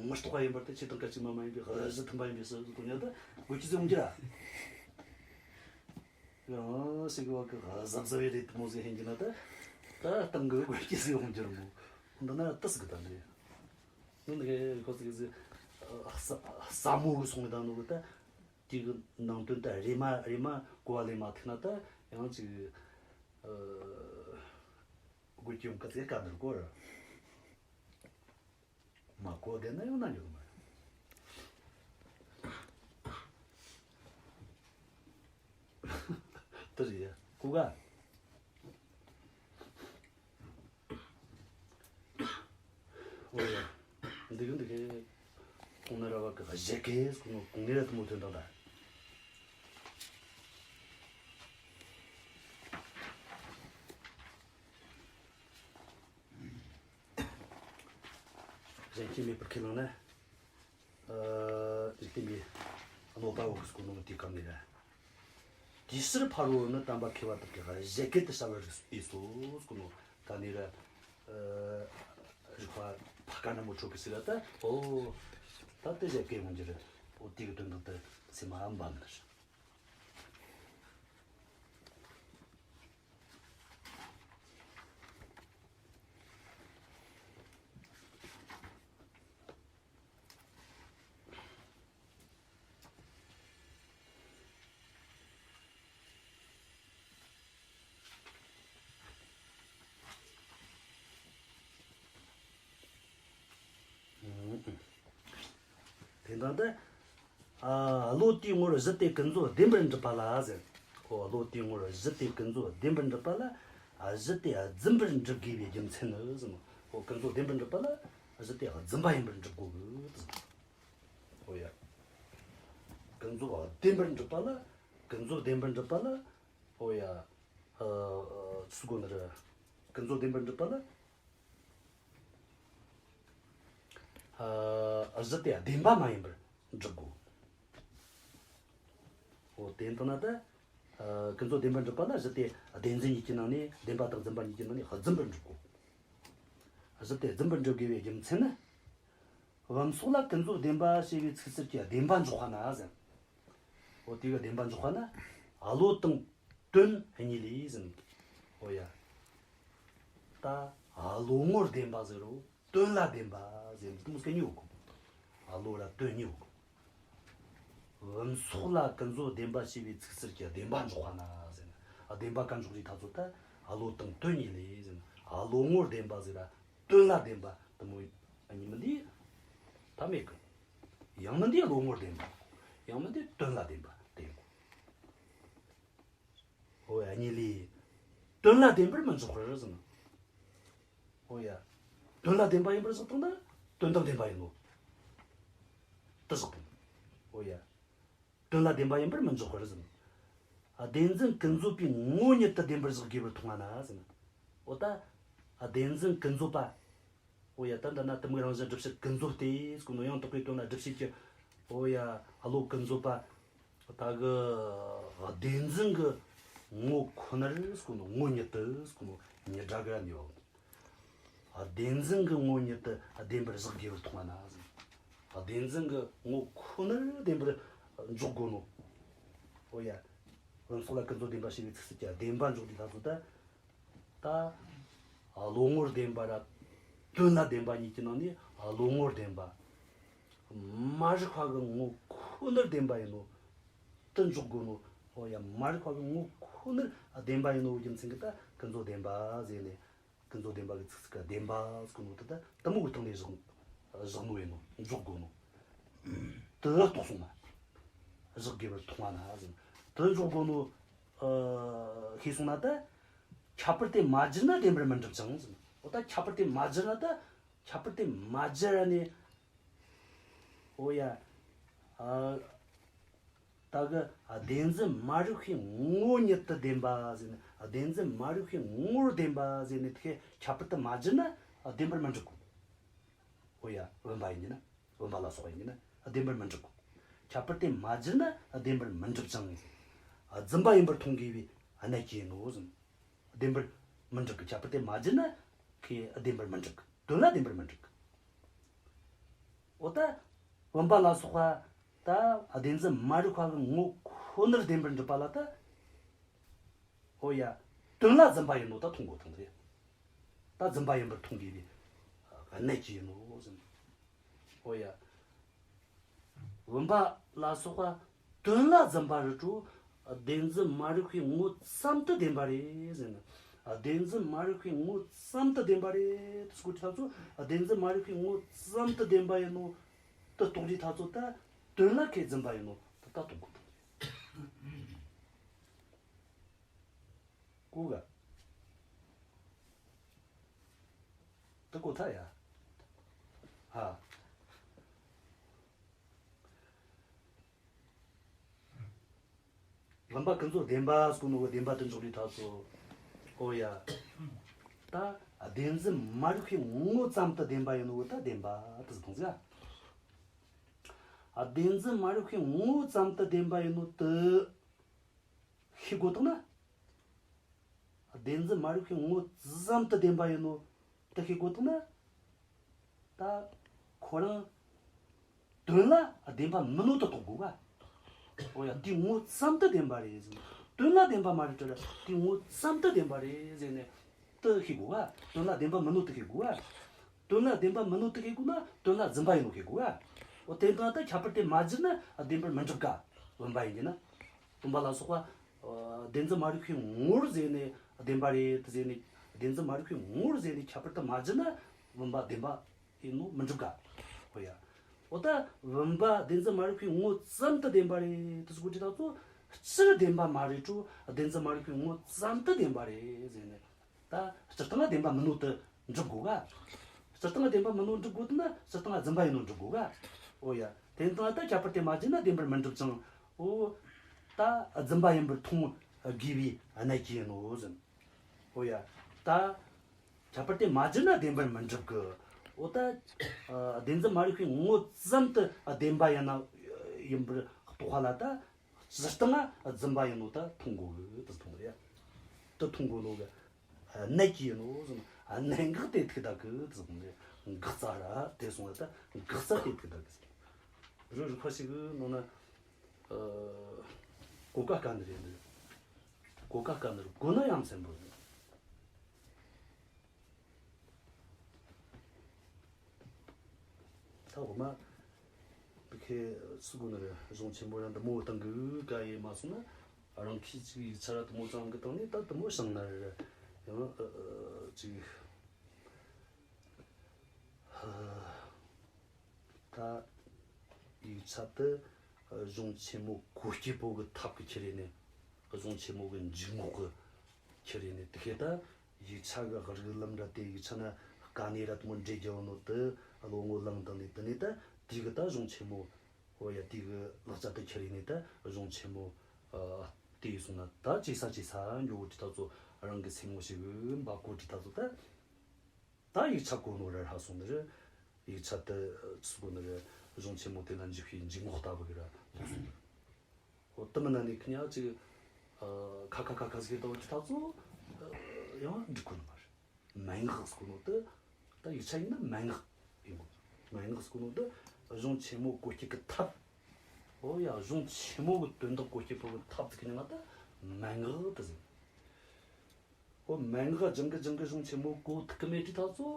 མི་རྟག་པ་ཡིན་པར་ཐལ། ཆོས་དང་སྐད་ཅིག་མ་མ་ཡིན་པའི་གཞི་མཐུན་པ་ཡིན་པའི་ཕྱིར་ཟེར་གོ་ནོ་ད་གོ་རྒྱུ་ཟིག་ཡོང་རྒྱུ་ར། ཡང་ཞིག་བ་གི་གཟབ་གཟབ་ཡེ་རེད་དེ་མོ་ཟིག་ཡིན་རྒྱུ་ན་ད། ད་སྟེང་གི་གོ་རྒྱུ་ཟིག་ཡོང་རྒྱུ་རེད་མོ། འདི་ན་ཏི་ཟིག་གི་ད་འདི། ནི་ནི་ཁོ་ཟིག་ཟིག་ས་ས་མོ་གི་སོང་གི་ད་ནོ་གི་ད། དེ་གི་ནང་དོན་ད་རེ་མ་རེ་མ་གོ་བ་ལེན་མ་ཐུབ་ན་ད་ཡང་ཅིག་ཨ། དགོས་ཀྱི་ཡོང་གི་ཚེ་དཀའ་ནོར་གོ་ར། མ་གོ་བསྡད་ན་ཡོང་ན་ཡོང་མ་རེད། དེ་རེད་ཡ། གོ་ག་འོ་ཡ། འདི་གི་འདི་གི་གོང་ན་ར་བ་གི་བཞད་གད་གོང་ནས་ར་དེ་མོ་ཐོན་དང་ད། གཞན་གྱིས་མེད་པར་ཁས་བླངས་ན། ཨ། འཇིག་རྟེན་པའི་གནོད་པ་འོག་གི་སྐུ་ནོ་དེའི་སྐབས་ནས་རེད། དེའི་ཕྱིར་ཕ་རོལ་ནི་དམ་པ་མཁས་པ་དག་གིས་བཞད་གད་དུ་བྱ་བར་རིགས་སུ་གསུངས་སོ་སྐུ་ནོ་ད་ནས་རེད། ཨ། རིགས་པ་ཕ་ཀ་ན་མོ་ཆོ་གི་ཟིག་ར་ད། ཨོ། ད་དེ་བཞད་གད་འོང་རྒྱུ་རེད། ཨོ་དེ་གི་དོན་དག་དེ་སེམས་མ་འབབ་ནི་རེད། དེ་འདྲ་དེ། ཨ། བློ་དེའི་ངོར་གཞི་དེ་ཀུན་རྫོབ་བདེན་པར་འགྲུབ་པ་ལ་ཟེར། ཨོ། བློ་དེའི་ངོར་གཞི་དེ་ཀུན་རྫོབ་བདེན་པར་འགྲུབ་པ་ལ། ཨ། གཞི་དེ་རྫུན་པར་འགྲུབ་དགོས་པའི་རྒྱུ་མཚན་ནི་ཟེར་ནོ། ཨོ། ཀུན་རྫོབ་བདེན་པར་འགྲུབ་པ་ལ་གཞི་དེ་རྫུན་པ་ཡིན་པར་འགྲུབ་དགོས་གི་ཟེར། ཨོ་ཡ། ཀུན་རྫོབ་བདེན་པར་འགྲུབ་པ་ལ། ཀུན་རྫོབ་བདེན་པར་འགྲུབ་པ་ལ། ཨོ་ཡ། ཨ། སུ་གོ་ནི་རེད། ཀུན་རྫོབ་བདེན་པར་འགྲུབ་པ་ལ། ཨ། གཞི་དེ་བདེན་པ་མ་ཡིན་པར་འགྲུབ་དགོས། འོ་དེ་ཡིན་དུས་ན་ད། ཨ། ཀུན་རྫོབ་བདེན་པར་འགྲུབ་པ་ལ་གཞི་དེ་བདེན་རྫུན་གཉིས་ཀྱི་ནང་ནས། བདེན་པ་དང་རྫུན་པ་གཉིས་ཀྱི་ནང་ནས་རྫུན་པར་འགྲུབ་དགོས། གཞི་དེ་རྫུན་པར་འགྲུབ་དགོས་པའི་རྒྱུ་མཚན་ནི། བུམ་སོགས་ལ་ཀུན་རྫོབ་བདེན་པ་ཞེས་པའི་ཚིག་ཟུར་གྱི་བདེན་པ་འཇོག་པ་ན་ཟེར། འོ་དེ་གི་བདེན་པ་འཇོག་པ་ན། བློ་དང་དོན་གཉིས་ལས་ཟེར། འོ་ཡ། ད་བློ་ངོར་བདེན་པ་ཟེར་རོ། དོན་ལ་བདེན་པ་ཟེར་ནི་དེ་མོ་ཟིག་གཉིས་ཡོད་གོ། བློ་ར་དོན་གཉིས་ཡོད་གོ། བུམ་སོགས་ལ་ཀུན་རྫོབ་བདེན་པ་ཞེས་པའི་ཚིག་ཟུར་གྱི་བདེན་པ་འཇོག་པ་ན་ཟེར་ན། བདེན་པ་ག་འཇོག་རེད་ད་ཚོ་ད། བློ་དང་དོན་གཉིས་ལས་ཟེར་ན། བློ་ངོར་བདེན་པ་ཟེར་ར། དོན་ལ་བདེན་པ་དེ་མོ་གཉིས་མིན་འདི། ད་མེད་གི། ཡང་མིན་འདི་བློ་ངོར་བདེན་པ། ཡང་མིན་འདི་དོན་ལ་བདེན་པ་དེ་ཡིན་གོ། འོ་ཡ། གཉིས་ལས། དོན་ལ་བདེན་པར་མི་འཇོག་པར་ཟེར་ན། འོ་ཡ། དོན་ལ་བདེན་པ་ཡིན་པར་བཞག་བཏང་ན་དོན་དམ་བདེན་པ་ཡིན་ནོ། དེ་བཞག་བཏང་། འོ་ཡ། དོན་ལ་བདེན་པ་ཡིན་པར་མི་འཇོག་པར་ཟེར་ན། བདེན་འཛིན་ཀུན་རྫོབ་པའི་ངོ་བོ་ཉིད་དུ་བདེན་པར་བཞག་དགོས་པར་མཐོང་བ་ན་ཟེར་ན། འོ་ད། བདེན་འཛིན་ཀུན་རྫོབ་པ། འོ་ཡ། ད་འདི་ན་གཏི་མུག་རང་བཞིན་སྒྲིབ་བྱེད་ཀུན་རྫོབ་སྟེ་ཟེར་གོ་ནོ། ཡང་དག་པའི་དོན་ལ་སྒྲིབ་བྱེད་ཀྱི། འོ་ཡ། བློ་ཀུན་རྫོབ་པ། ད་གི་བདེན་འཛིན་གྱི་ངོ་ཁོ་ནར་ཟེར་གོ་ནོ། ངོ་ཉིད་དུ་ཟེར་གོ་ནོ། ཉི་དགྲ་གི་ནི་བ། བདེན་འཛིན་གྱི་ངོ་ཉིད་དུ་བདེན་པར་བཞག་དགོས་པར་མཐོང་བ་ན་ཟེར། བདེན་འཛིན་གྱི་ངོ་ཁོ་ནར་བདེན་པར་འཇོག་དགོས་ནོ། འོ་ཡ། བུམ་སོགས་ལ་ཀུན་རྫོབ་བདེན་པ་ཞེས་པའི་ཚིག་ཟུར་གྱི་བདེན་པ་འཇོག་དུས་ད་ཚོ་ད། ད། བློ་ངོར་བདེན་པ་ར། དོན་ལ་བདེན་པ་གཉིས་ཀྱི་ནང་ནས་བློ་ངོར་བདེན་པ། མ་རིག་པ་གི་ངོ་ཁོ་ནར་བདེན་པ་ཡིན་ནོ། དེ་འཇོག་དགོས་ནོ། འོ་ཡ། མ་རིག་པ་གི་ངོ་ཁོ་ནར་བདེན་པ་ཡིན་ནོ་རྒྱུ་མཚན་གྱིས་ད་ཀུན་རྫོབ་བདེན་པ་ཟེར་ནས། ཀུན་རྫོབ་བདེན་པ་གི་ཚིག་ཟུར་གི་བདེན་པ་ཟེར་གོ་ནོ་དེ་ད་དེ་མོ་གི་སྟེང་ནས་བཞག་བཞག་ནོ་ཡིན་ནོ། འཇོག་དགོས་ནོ། དེ་རྟོགས་སོང་ན། བཞག་དགོས་པར་མཐོང་བ་ན་ཟེར། དེ་འཇོག་དགོས་ནོ། ཨ། ཤེས་སོང་ན་ད། ཁྱད་པར་དེ་མ་བསྒྱུར་ན་བདེན་པར་མི་འགྲུབ་ཅིང་ཟེར། འོ་ད་ཁྱད་པར་དེ་མ་བསྒྱུར་ན་ད། ཁྱད་པར་དེ་མ་བསྒྱུར་ནས། འོ་ཡ། ཨ། ད་གི་བདེན་འཛིན་མ་རིག་པའི་ངོ་བོ་ཉིད་དུ་བདེན་པ་ཟེར་ན། བདེན་འཛིན་མ་རིག་པའི་ངོ་བོར་བདེན་པ་ཟེར་ནས་དེ་ཁྱད་པར་དུ་མ་བསྒྱུར་ན་བདེན་པར་མི་འགྲུབ་གོ། འོ་ཡ། བུམ་པ་ཡིན་གྱི་ན། བུམ་པ་ལ་སོགས་ཡིན་གྱི་ན་བདེན་པར་མི་འགྲུབ་གོ། ཁྱད་པར་དེ་མ་བསྒྱུར་ན་བདེན་པར་མི་འགྲུབ་ཅིང་། རྫུན་པ་ཡིན་པར་མཐོང་དགོས་པའི་གནད་ཀྱིས་ཡིན་ནོ་ཟེར། བདེན་པར་མི་འགྲུབ་གི། ཁྱད་པར་དེ་མ་བསྒྱུར་ན་ཁོས་བདེན་པར་མི་འགྲུབ་གི། དོན་ལ་བདེན་པར་མི་འགྲུབ་གི། འོ་ད། བུམ་པ་ལ་སོགས་པ་ད་བདེན་འཛིན་མ་རིག་པ་གི་ངོ་ཁོ་ནར་བདེན་པར་འགྲུབ་པ་ལ་ད། འོ་ཡ། དོན་ལ་རྫུན་པ་ཡིན་ནོ་ད་མཐོང་དགོས་ཐང་རེད། ད་རྫུན་པ་ཡིན་པར་མཐོང་དགོས་པའི་གནད་ཀྱིས་ཡིན་ནོ་ཟེར། འོ་ཡ། བུམ་པ་ལ་སོགས་པ་དོན་ལ་རྫུན་པ་རེད་དྲ། བདེན་འཛིན་མ་རིག་པའི་ངོ་ཙམ་དུ་བདེན་པ་རེད་ཟེར་ན། བདེན་འཛིན་མ་རིག་པའི་ངོ་ཙམ་དུ་བདེན་པ་རེད་ཟེར་གོ་དུས་ད་ཚོ། བདེན་འཛིན་མ་རིག་པའི་ངོ་ཙམ་དུ་བདེན་པ་ཡིན་ནོ་དེ་རྟོགས་དུས་ད་ཚོ། ད་དོན་ལ་ཁོས་རྫུན་པ་ཡིན་ནོ་དེ་ད་རྟོགས་དགོས་ཐང་རེད། གོ་ག། དེ་གོ་ཐལ་ཡ། ཧ། བུམ་པ་ཀུན་རྫོབ་བདེན་པ་ཟེར་གོ་ནོ་གི་བདེན་པ་དེ་འཇོག་དུས་ད་ཚོ། འོ་ཡ། ད་བདེན་འཛིན་མ་རིག་པའི་ངོ་ཙམ་དུ་བདེན་པ་ཡིན་ནོ་གི་ད་བདེན་པ་དེ་ཟེར་ཐང་ཟེར། བདེན་འཛིན་མ་རིག་པའི་ངོ་ཙམ་དུ་བདེན་པ་ཡིན་ནོ་དེ་ཤེས་དགོས་ཐང་ན། བདེན་འཛིན་མ་རིག་པའི་ངོ་ཙམ་དུ་བདེན་པ་ཡིན་ནོ་དེ་ཤེས་དགོས་ཐུབ་ན། ད་ཁོ་རང་དོན་ལ་བདེན་པ་མིན་ནོ་དེ་རྟོགས་དགོས་ག། འོ་ཡ། དེའི་ངོ་ཙམ་དུ་བདེན་པ་རེད་ཟེར་ནས། དོན་ལ་བདེན་པ་མ་རེད་དྲ་ར། དེའི་ངོ་ཙམ་དུ་བདེན་པ་རེད་ཟེར་ནས་དེ་ཤེས་དགོས་ག། དོན་ལ་བདེན་པ་མིན་ནོ་དེ་ཤེས་དགོས་ག། དོན་ལ་བདེན་པ་མིན་ནོ་དེ་ཤེས་དགོས་ན་དོན་ལ་རྫུན་པ་ཡིན་ནོ་ཤེས་དགོས་ག། འོ་དེ་དང་ད་ཁྱད་པར་དེ་མ་བསྒྱུར་ན་བདེན་པར་མི་འགྲུབ་ག། བུམ་པ་ཡིན་གྱི་ན། བུམ་པ་ལ་སོགས་པ། ཨ། བདེན་འཛིན་མ་རིག་པའི་ངོར་ཟེར་ནས་བདེན་པ་རེད་ཟེར་ནས། བདེན་འཛིན་མ་རིག་པའི་ངོར་ཟེར་ནས་ཁྱད་པར་དུ་མ་བསྒྱུར་ན་བུམ་པ་བདེན་པ་ཡིན་ནོ་མི་འགྲུབ་ག། འོ་ཡ། འོ་ད་བུམ་པ་བདེན་འཛིན་མ་རིག་པའི་ངོ་ཙམ་དུ་བདེན་པ་རེད་ཟེར་གོ་དུས་ད་ཚོ། སྤྱིར་བདེན་པ་མ་རེད་དྲ། བདེན་འཛིན་མ་རིག་པའི་ངོ་ཙམ་དུ་བདེན་པ་རེད་ཟེར་ནས། ད་སྤྱིར་བཏང་ལ་བདེན་པ་མིན་ནོ་དེ་འགྲུབ་དགོས་ག། སྤྱིར་བཏང་ལ་བདེན་པ་མིན་ནོ་འགྲུབ་དགོས་དུས་ན་སྤྱིར་བཏང་ལ་རྫུན་པ་ཡིན་ནོ་འགྲུབ་དགོས་ག། འོ་ཡ། དེ་དང་ད་ཁྱད་པར་དེ་མ་བསྒྱུར་ན་བདེན་པར་མི་འགྲུབ་ཅིང་། འོ། ད་རྫུན་པ་ཡིན་པར་མཐོང་དགོས་པའི་གནད་ཀྱིས་ཡིན་ནོ་ཟེར། འོ་ཡ། ད་ཁྱད་པར་དེ་མ་བསྒྱུར་ན་བདེན་པར་མི་འགྲུབ་གི། འོ་ད། ཨ། བདེན་འཛིན་མ་རིག་པའི་ངོ་ཙམ་དུ་བདེན་པ་ཡིན་ན་ཡིན་པར་རྟོགས་པ་ལ་ད། སྤྱིར་བཏང་ང་རྫུན་པ་ཡིན་ནོ་ད་མཐོང་དགོས་གི་དེ་མཐོང་རེད་ཡ། དེ་མཐོང་དགོས་ནོ་གི་གནད་ཀྱིས་ཡིན་ནོ་ཟེར། གནད་འགག་དེ་ཐུག་ད་གི་དེ་མཐོང་རེད། འགག་རྩ་ར་དེ་སོང་ལ་ད་འགག་རྩ་དེ་དེ་ད་གི་ཟེར། རི་རིགས་པ་ཞིག་གི་ནང་ན་ཨ་གོ་ཀ་དཀའ་ནི་རེད་འདི། གོ་ཀ་དཀའ་ནི་རེད། གོ་ན་ཡ་མཚན་པོ་རེད། ད་འོ་མ་བི་ཁེ་སུ་གོ་ནི་རེད། གཞུང་ཆེན་མོ་ར་འདི་མོ་བཏང་གི་ག་ཡེ་མ་སོང་ན། རང་གིས་ཅིག་ཡིག་ཆ་ར་དེ་མོ་ཙམ་གི་སྟེང་ནས་ད་དེ་མོ་བྱུང་ན་རེད། ཡང་ཨ་ཨ་ཅིག་ད་ཡིག་ཆ་དེ་གཞུང་ཆེན་མོ་གོ་སྐྱེས་པོ་གི་ཐབས་ཀྱིས་ཁྱེར་ཡེ་ནས། གཞུང་ཆེན་མོ་གི་འཇུག་ངོགས་ཀྱིས་ཁྱེར་ཡེ་ནས། དེ་ཁེ་ད་ཡིག་ཆ་གི་རིགས་ལམ་ར་དེ། ཡིག་ཆ་ན་དཀའ་གནད་ར་དེ་མོ་འདྲེས་རྒྱུ་ཡོད་ནོ་དེ་བློ་ངོ་ལངས་བཏང་ནས། དེ་ནས་ད་དེ་གི་ད་གཞུང་ཆེན་མོ། འོ་ཡ། དེ་གི་ལག་ཆ་དེ་ཁྱེར་ཡེ་ནས་ད་གཞུང་ཆེན་མོ་ཨ་དེ་ཡེ་སོང་ན། ད་ཅི་ས་ཅི་ས་འགྱོ་གི་དུས་ད་ཚོ་རང་གི་སེམས་ངོ་ཞིག་འབབ་གོ་དུས་ད་ཚོ་ད། ད་ཡིག་ཆ་གོ་ནོ་ར་ཧ་སོང་ནི་རེད། ཡིག་ཆ་དེ་ཚུགས་གོ་ནི་རེད། གཞུང་ཆེན་མོ་དེ་ལ་འཇུག་པའི་འཇུག་ངོགས་ལྟ་བུ་གི་ར་ལོག་སོང་ནི་རེད། འོ་དེ་མིན་ན་ནི་ཁི་ཉག་ཅིག་ཨ་ཁ་ཁ་ཁ་ཁ་ཟིག་ལྟ་བུ་ཅིག་ད་ཚོ་ཨ་ཡང་འགྲིག་གོ་ནི་མ་རེད། མན་ངག་ཟེར་གོ་ནོ་དེ། ད་ཡིག་ཆ་ཡིན་ན་མན་ངག་ཡིན་གོ། མན་ངག་ཟེར་གོ་ནོ་དེ་གཞུང་ཆེན་མོ་གོ་སྐྱེས་ཀྱི་ཐབས། འོ་ཡ། གཞུང་ཆེན་མོ་གི་དོན་དག་གོ་སྐྱེས་པོ་གི་ཐབས་དེ་ཁི་ཉག་ད་མན་ངག་དེ་ཟེར། འོ་མན་ངག་སྦྱང་གི་སྦྱང་གི་གཞུང་ཆེན་མོ་གོ་ཐུབ་གི་མེད་དུས་ད་ཚོ།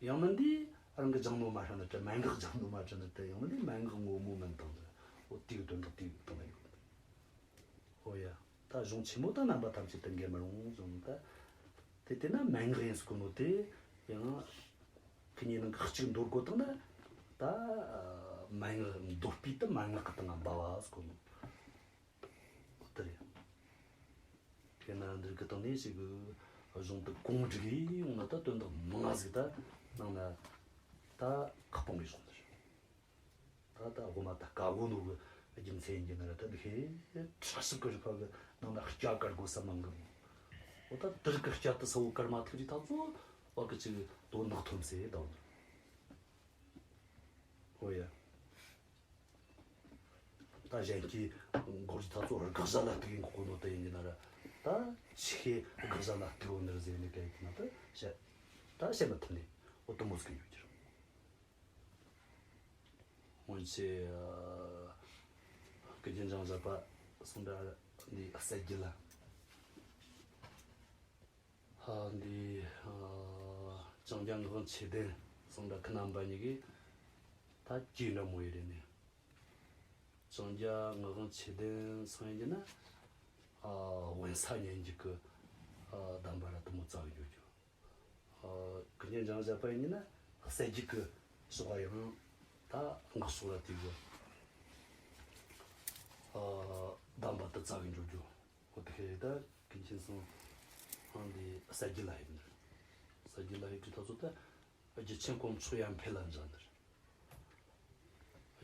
ཡང་མིན་དེ་རང་གི་སྦྱང་ནོ་མ་ཧྲ་ནི་དྲ། མན་ངག་སྦྱང་ནོ་མ་ཧྲ་ནི་དྲ། ཡང་མིན་དེ་མན་ངག་ངོ་མ་མིན་བཏང་དུ། འོ་དེ་གི་དོན་དག་དེ་གི་བཏང་ཡོད། འོ་ཡ། ད་གཞུང་ཆེན་མོ་ད་རྣམ་པ་ཐམས་ཅད་དུ་འགལ་མི་རུང་གསུངས། ད་དེ་དེ་ན་མན་ངག་ཡིན་ཟེར་གོ་ནོ་དེ་ཡང་ཁི་གཉིས་ནང་གི་གཅིག་འདོར་དགོས་བཏང་ན། ད་མན་ངག་འདོར་པའི་ད་མན་ངག་གི་སྟེང་ང་འབབ་བ་ཟེར་གོ་ནོ། འོ་དེ་རེད། དེ་ན་འདིར་གི་སྟེང་ནས་ཞིག་གི་གཞུང་དེ་གོང་བསྒྲིགས་ཡོང་ན་ད་དོན་དག་མང་ང་ཟིག་ད་ནང་ན་ད་ཁ་སྤོང་གི་གཞུང་དེ་རེད། ད་ད་དབུ་མ་ད་དཀའ་བོ་ནོ་གི་རྒྱུ་མཚན་ཡིན་གྱི་ན་ར། ད་འདི་ཧེ་ཁྲ་ཤིབ་གི་རིག་པ་གི་ནང་ན་སྐྱ་དཀར་དགོས་ས་མང་གི་མོ། འོ་ད་དེར་གི་སྐྱ་དེ་ས་བོ་དཀར་མ་ཐུག་རི་ད་ཚོ་བ་གི་ཅིག་དོན་དག་ཐོན་སེ་ད་འོ་ནི། འོ་ཡ། ད་གཞན་གྱིས་མགོ་རི་ད་ཚོ་དགག་བྱ་ལ་གཏུག་ཡིན་གོ་ནོ་ད་ཡིན་གྱི་ན་ར། ད་ཆི་ཤེས་དགག་བྱ་ལ་གཏུག་ཡོད་ནི་རེད་ཟེར་ནས་ག་ཡིན་གྱི་ན་ད་བཤད། ད་བཤད་མི་ཐུབ་ནས་འོ་དེ་མོ་ཟིག་ཡོད་ཀྱི་རེད། སྔོན་ཆད་ཨ་ཀུན་མཁྱེན་འཇང་བཞད་པ་གསུང་འདྲ་འདི་ཨ་གསལ་རྒྱུད་ལ། ཨ་འདི་ཨ་ལྕང་སྐྱ་ངག་དབང་ཆོས་ལྡན་གསུང་འདྲ་ཁོ་རྣམ་པ་གཉིས་ཀྱིས་ད་གྱིས་འདྲ་མོ་ཡི་རེད་ནས། ལྕང་སྐྱ་ངག་དབང་ཆོས་ལྡན་གསུང་ཡིན་གྱི་ན་ཨ་དབེན་ས་ཉན་རྒྱུ་གི་ཨ་གདམས་པ་ར་དེ་མོ་རྩ་གི་འཇོག་རྒྱུ། ཨ་ཀུན་མཁྱེན་འཇང་བཞད་པ་ཡིན་ན་གསལ་རྒྱུད་ཀྱི་ཕྱོགས་ཡང་ད་སྔགས་ཕྱོགས་ལ་དེ་གི་ཨ་གདམས་པ་དེ་རྩ་གི་འཇོག་རྒྱུ། འོ་དེ་ཁེ་ད་ཀུན་མཁྱེན་ཚང་ཨང་དེ་གསལ་རྒྱུད་ལ་ཡིན་ནི། གསལ་རྒྱུད་ལ་ཡིན་དུས་ད་ཚོ་ད་རྒྱུད་ཆེན་དཀོན་མཆོག་ཡར་འཕེལ་ལ་མཛད་ནི།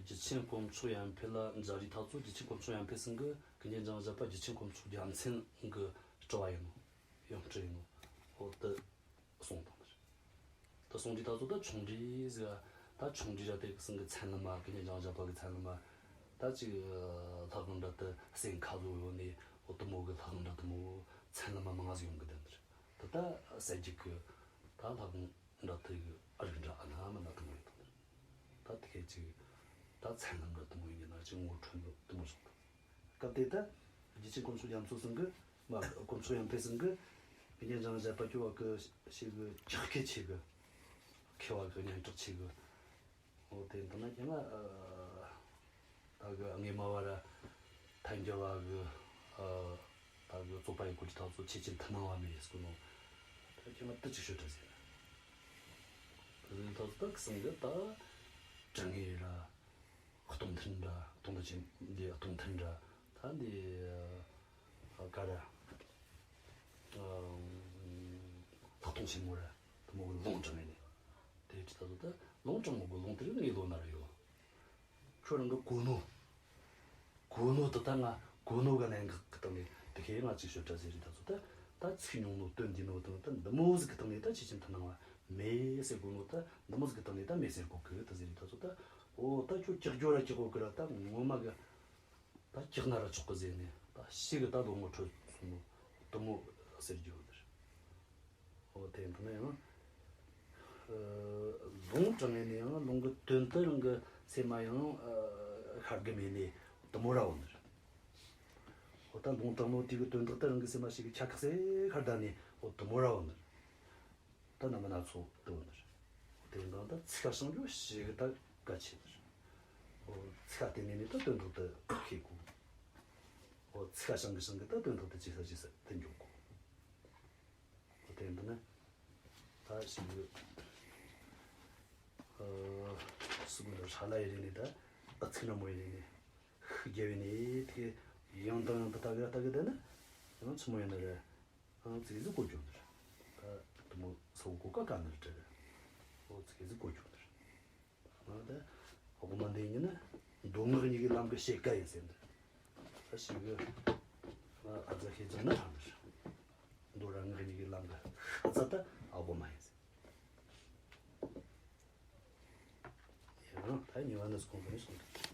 རྒྱུད་ཆེན་དཀོན་མཆོག་ཡར་འཕེལ་ལ་མཛད་རི་ད་ཚོ་རྒྱུད་ཆེན་དཀོན་མཆོག་ཡར་འཕེལ་ཚང་གི་ཀུན་མཁྱེན་འཇང་བཞད་པ་རྒྱུད་ཆེན་དཀོན་མཆོག་རྒྱལ་མཚན་གི་སྤྲུལ་བ་ཡིན་ནོ། ཡང་སྤྲུལ་ཡིན་ནོ། འོ་དེ་གསུངས་བཏང་ནི། ད་གསུང་དུས་ད་ཚོ་ད་ཆུང་འདྲིས་ཟིག་ད་ཆུང་འདྲིས་ར་དེ་གི་སང་གི་མཚན་ལམ་མ་ཀུན་མཁྱེན་འཇང་བཞད་པ་གི་མཚན་ལམ་མ་ད་ཅིག་ལྷ་ཁང་འདྲ་དེ་སེང་ཁ་བཟོ་ཡོད་ནི། འོ་དེ་མོ་གི་ལྷ་ཁང་འདྲ་དེ་མོ་མཚན་ལམ་མ་མང་ཟིག་ཡོང་གི་བསྡད་ནི་རེད། ད་ད་གསལ་རྒྱུད་གི་ད་ལྷ་ཁང་འདྲ་དེ་གི་ཨ་རིག་འདྲ་ཨ་ན་མ་ན་དེ་མོ་ཡོད་དང་། ད་དེ་ཁེ་ཅིག་ད་མཚན་ལམ་འདྲ་དེ་མོ་ཡིན་གྱི་ན་ཅིག་ངོ་འཕྲོད་ནོ་དེ་མོ་བྱུང་དང་། སྐབས་དེ་ད་རྒྱུད་ཆེན་དཀོན་མཆོག་རྒྱ་མཚོ་ཚང་གི་མ་དཀོན་མཆོག་ཡར་འཕེལ་ཚང་གི་ཀུན་མཁྱེན་འཇང་བཞད་པ་སྐྱོ་བ་གི་ཞིག་གི་ཇག་སྐད་ཆེ་གི་མཁས་བ་གི་སྙན་གྲགས་ཆེ་གི། འོ་དེ་འདི་ན་ཁྱེད་ང་ད་གི་ངེ་མ་བ་ར་ཐལ་འགྱུར་བ་གི་ད་གི་རྩོད་པ་ཡི་གོ་དེ་ད་ཚོ་ཆེ་ཆེན་མཐུན་སྣང་བ་མེད་ཟེར་གོ་ནོ། ད་ཁྱེད་ང་དེ་ཅིག་ཤོད་དྲ་ཟེར། དེ་ད་ཚོ་ད་གི་སང་གི་ད་དྲི་ངེས་ར། སྟོང་ཐུན་འདྲ། སྟོང་ཐུན་ཆེན་འདི་སྟོང་ཐུན་འདྲ། ད་འདི་ཨ་ག་ར་ཨ་ལྷག་མཐོང་ཆེན་མོ་ར་དེ་མོ་གི་ལུང་དྲངས་ནས་དེ་ཅི་ད་ཚོ་ད་ལུང་དྲངས་མོ་གི་ལུང་དེ་རིགས་ངའི་བློ་ན་ར་ཡོད། ཁྱོད་རང་གི་གོ་ནོ། གོ་ནོ་དེ་ད་ང་གོ་ནོ་གི་གནད་འགག་གི་སྟེང་ནས་དེ་ཁེ་ང་ཅིག་ཤོད་དྲ་ཟེར་རི་ད་ཚོ་ད་ད་ཚིག་ཉུང་ནོ་དོན་འདུས་ནོ་དང་ད་འདི་མོ་ཟིག་གི་སྟེང་ནས་ད་ཆེ་ཆེན་མཐུན་སྣང་བ་མེད་ཟེར་གོ་ནོ་ད་འདི་མོ་ཟིག་གི་སྟེང་ནས་ད་མེད་ཟེར་གོ་གི་ད་ཟེར་རི་ད་ཚོ་ད། འོ་ད་ཁྱོད་ཀྱག་ཀྱོག་ར་ཀྱག་གོ་གི་ར་ད་ངོ་མ་གི་ད་ཀྱག་ན་ར་ཆོག་གི་ཟེར་ནས་ད་ཤི་གི་ད་ལོ་ངོ་འཕྲོད་སོང་ནོ་དེ་མོ་ཟེར་རྒྱུ་ཡོད་ནི་རེད། འོ་དེ་འདི་ནས་ཡང་ ལུང་དྲངས་ནས་ཡང་ལུང་གི་དོན་དེ་རང་གི་སེམས་མ་ཡང་ཤར་གི་མེད་ནས་དེ་མོ་ར་བོ་ནི་རེད། འོ་ད་ལུང་དྲངས་ནོ་དེ་གི་དོན་དག་དེ་རང་གི་སེམས་མ་ཞིག་གི་ཆ་ཁག་སེ་ཤར་ད་ནས་འོ་དེ་མོ་ར་བོ་ནི་རེད། ད་རྣམ་པ་སྣ་ཚོགས་དེ་བོ་ནི་རེད། དེ་འདང་ད་ཚིག་ཤིང་རྒྱུ་ཞིག་གི་ད་གལ་ཆེ་ནི་རེད། འོ་ཚིག་ལ་བརྟེན་ནས་ནི་ད་དོན་དག་དེ་ཤེས་དགོས། འོ་ཚིག་ཤིང་གི་ཤིང་གི་ད་དོན་དག་དེ་ཇེ་ས་ཇེ་ས་དེ་འཇོག་དགོས། འོ་དེ་འདི་ནི་ད་ཞིག་ཨ་སུ་གུ་ནི་ཧྲ་ལ་ཡི་རེ་ནི་ད་ཨ་ཚིག་ན་མོ་ཡི་རེ་ནི་ཤུགས་རྒྱབ་ཡི་ནི་དེ་ཡང་དང་ཡང་དུ་ལྟ་གི་ལྟ་གི་དེ་ནི་ཡང་ཆི་མོ་ཡིན་ནི་རེད། ཨང་ཙི་གེ་ཟིག་གོ་རྒྱུ་ནི་རེད། ད་དུ་མོ་སོ་གོ་ཀ་ཀ་ནི་རེད། འོ་ཙི་གེ་ཟིག་གོ་རྒྱུ་ནི་རེད། ཨང་ད་དབུ་མ་འདི་ཉིད་ནི་མདོ་སྔགས་གཉིས་ཀྱི་ལམ་གྱི་ཕྱེད་ཀ་ཡིན་ཟེར་འདི། ད་ཞིག་གི་ཨ་ཙི་ཤེས་ཀྱང་ན་ཧ་མི་རེད། མདོ་ར་སྔགས་གཉིས་ཀྱི་ལམ་གྱི་ཤ་ཚ་ད་དབུ་མ་ཡིན་ཟེར། ཡང་ད་གཉིས་པ་ནི་སྐོང་གི་ནི་སོང་།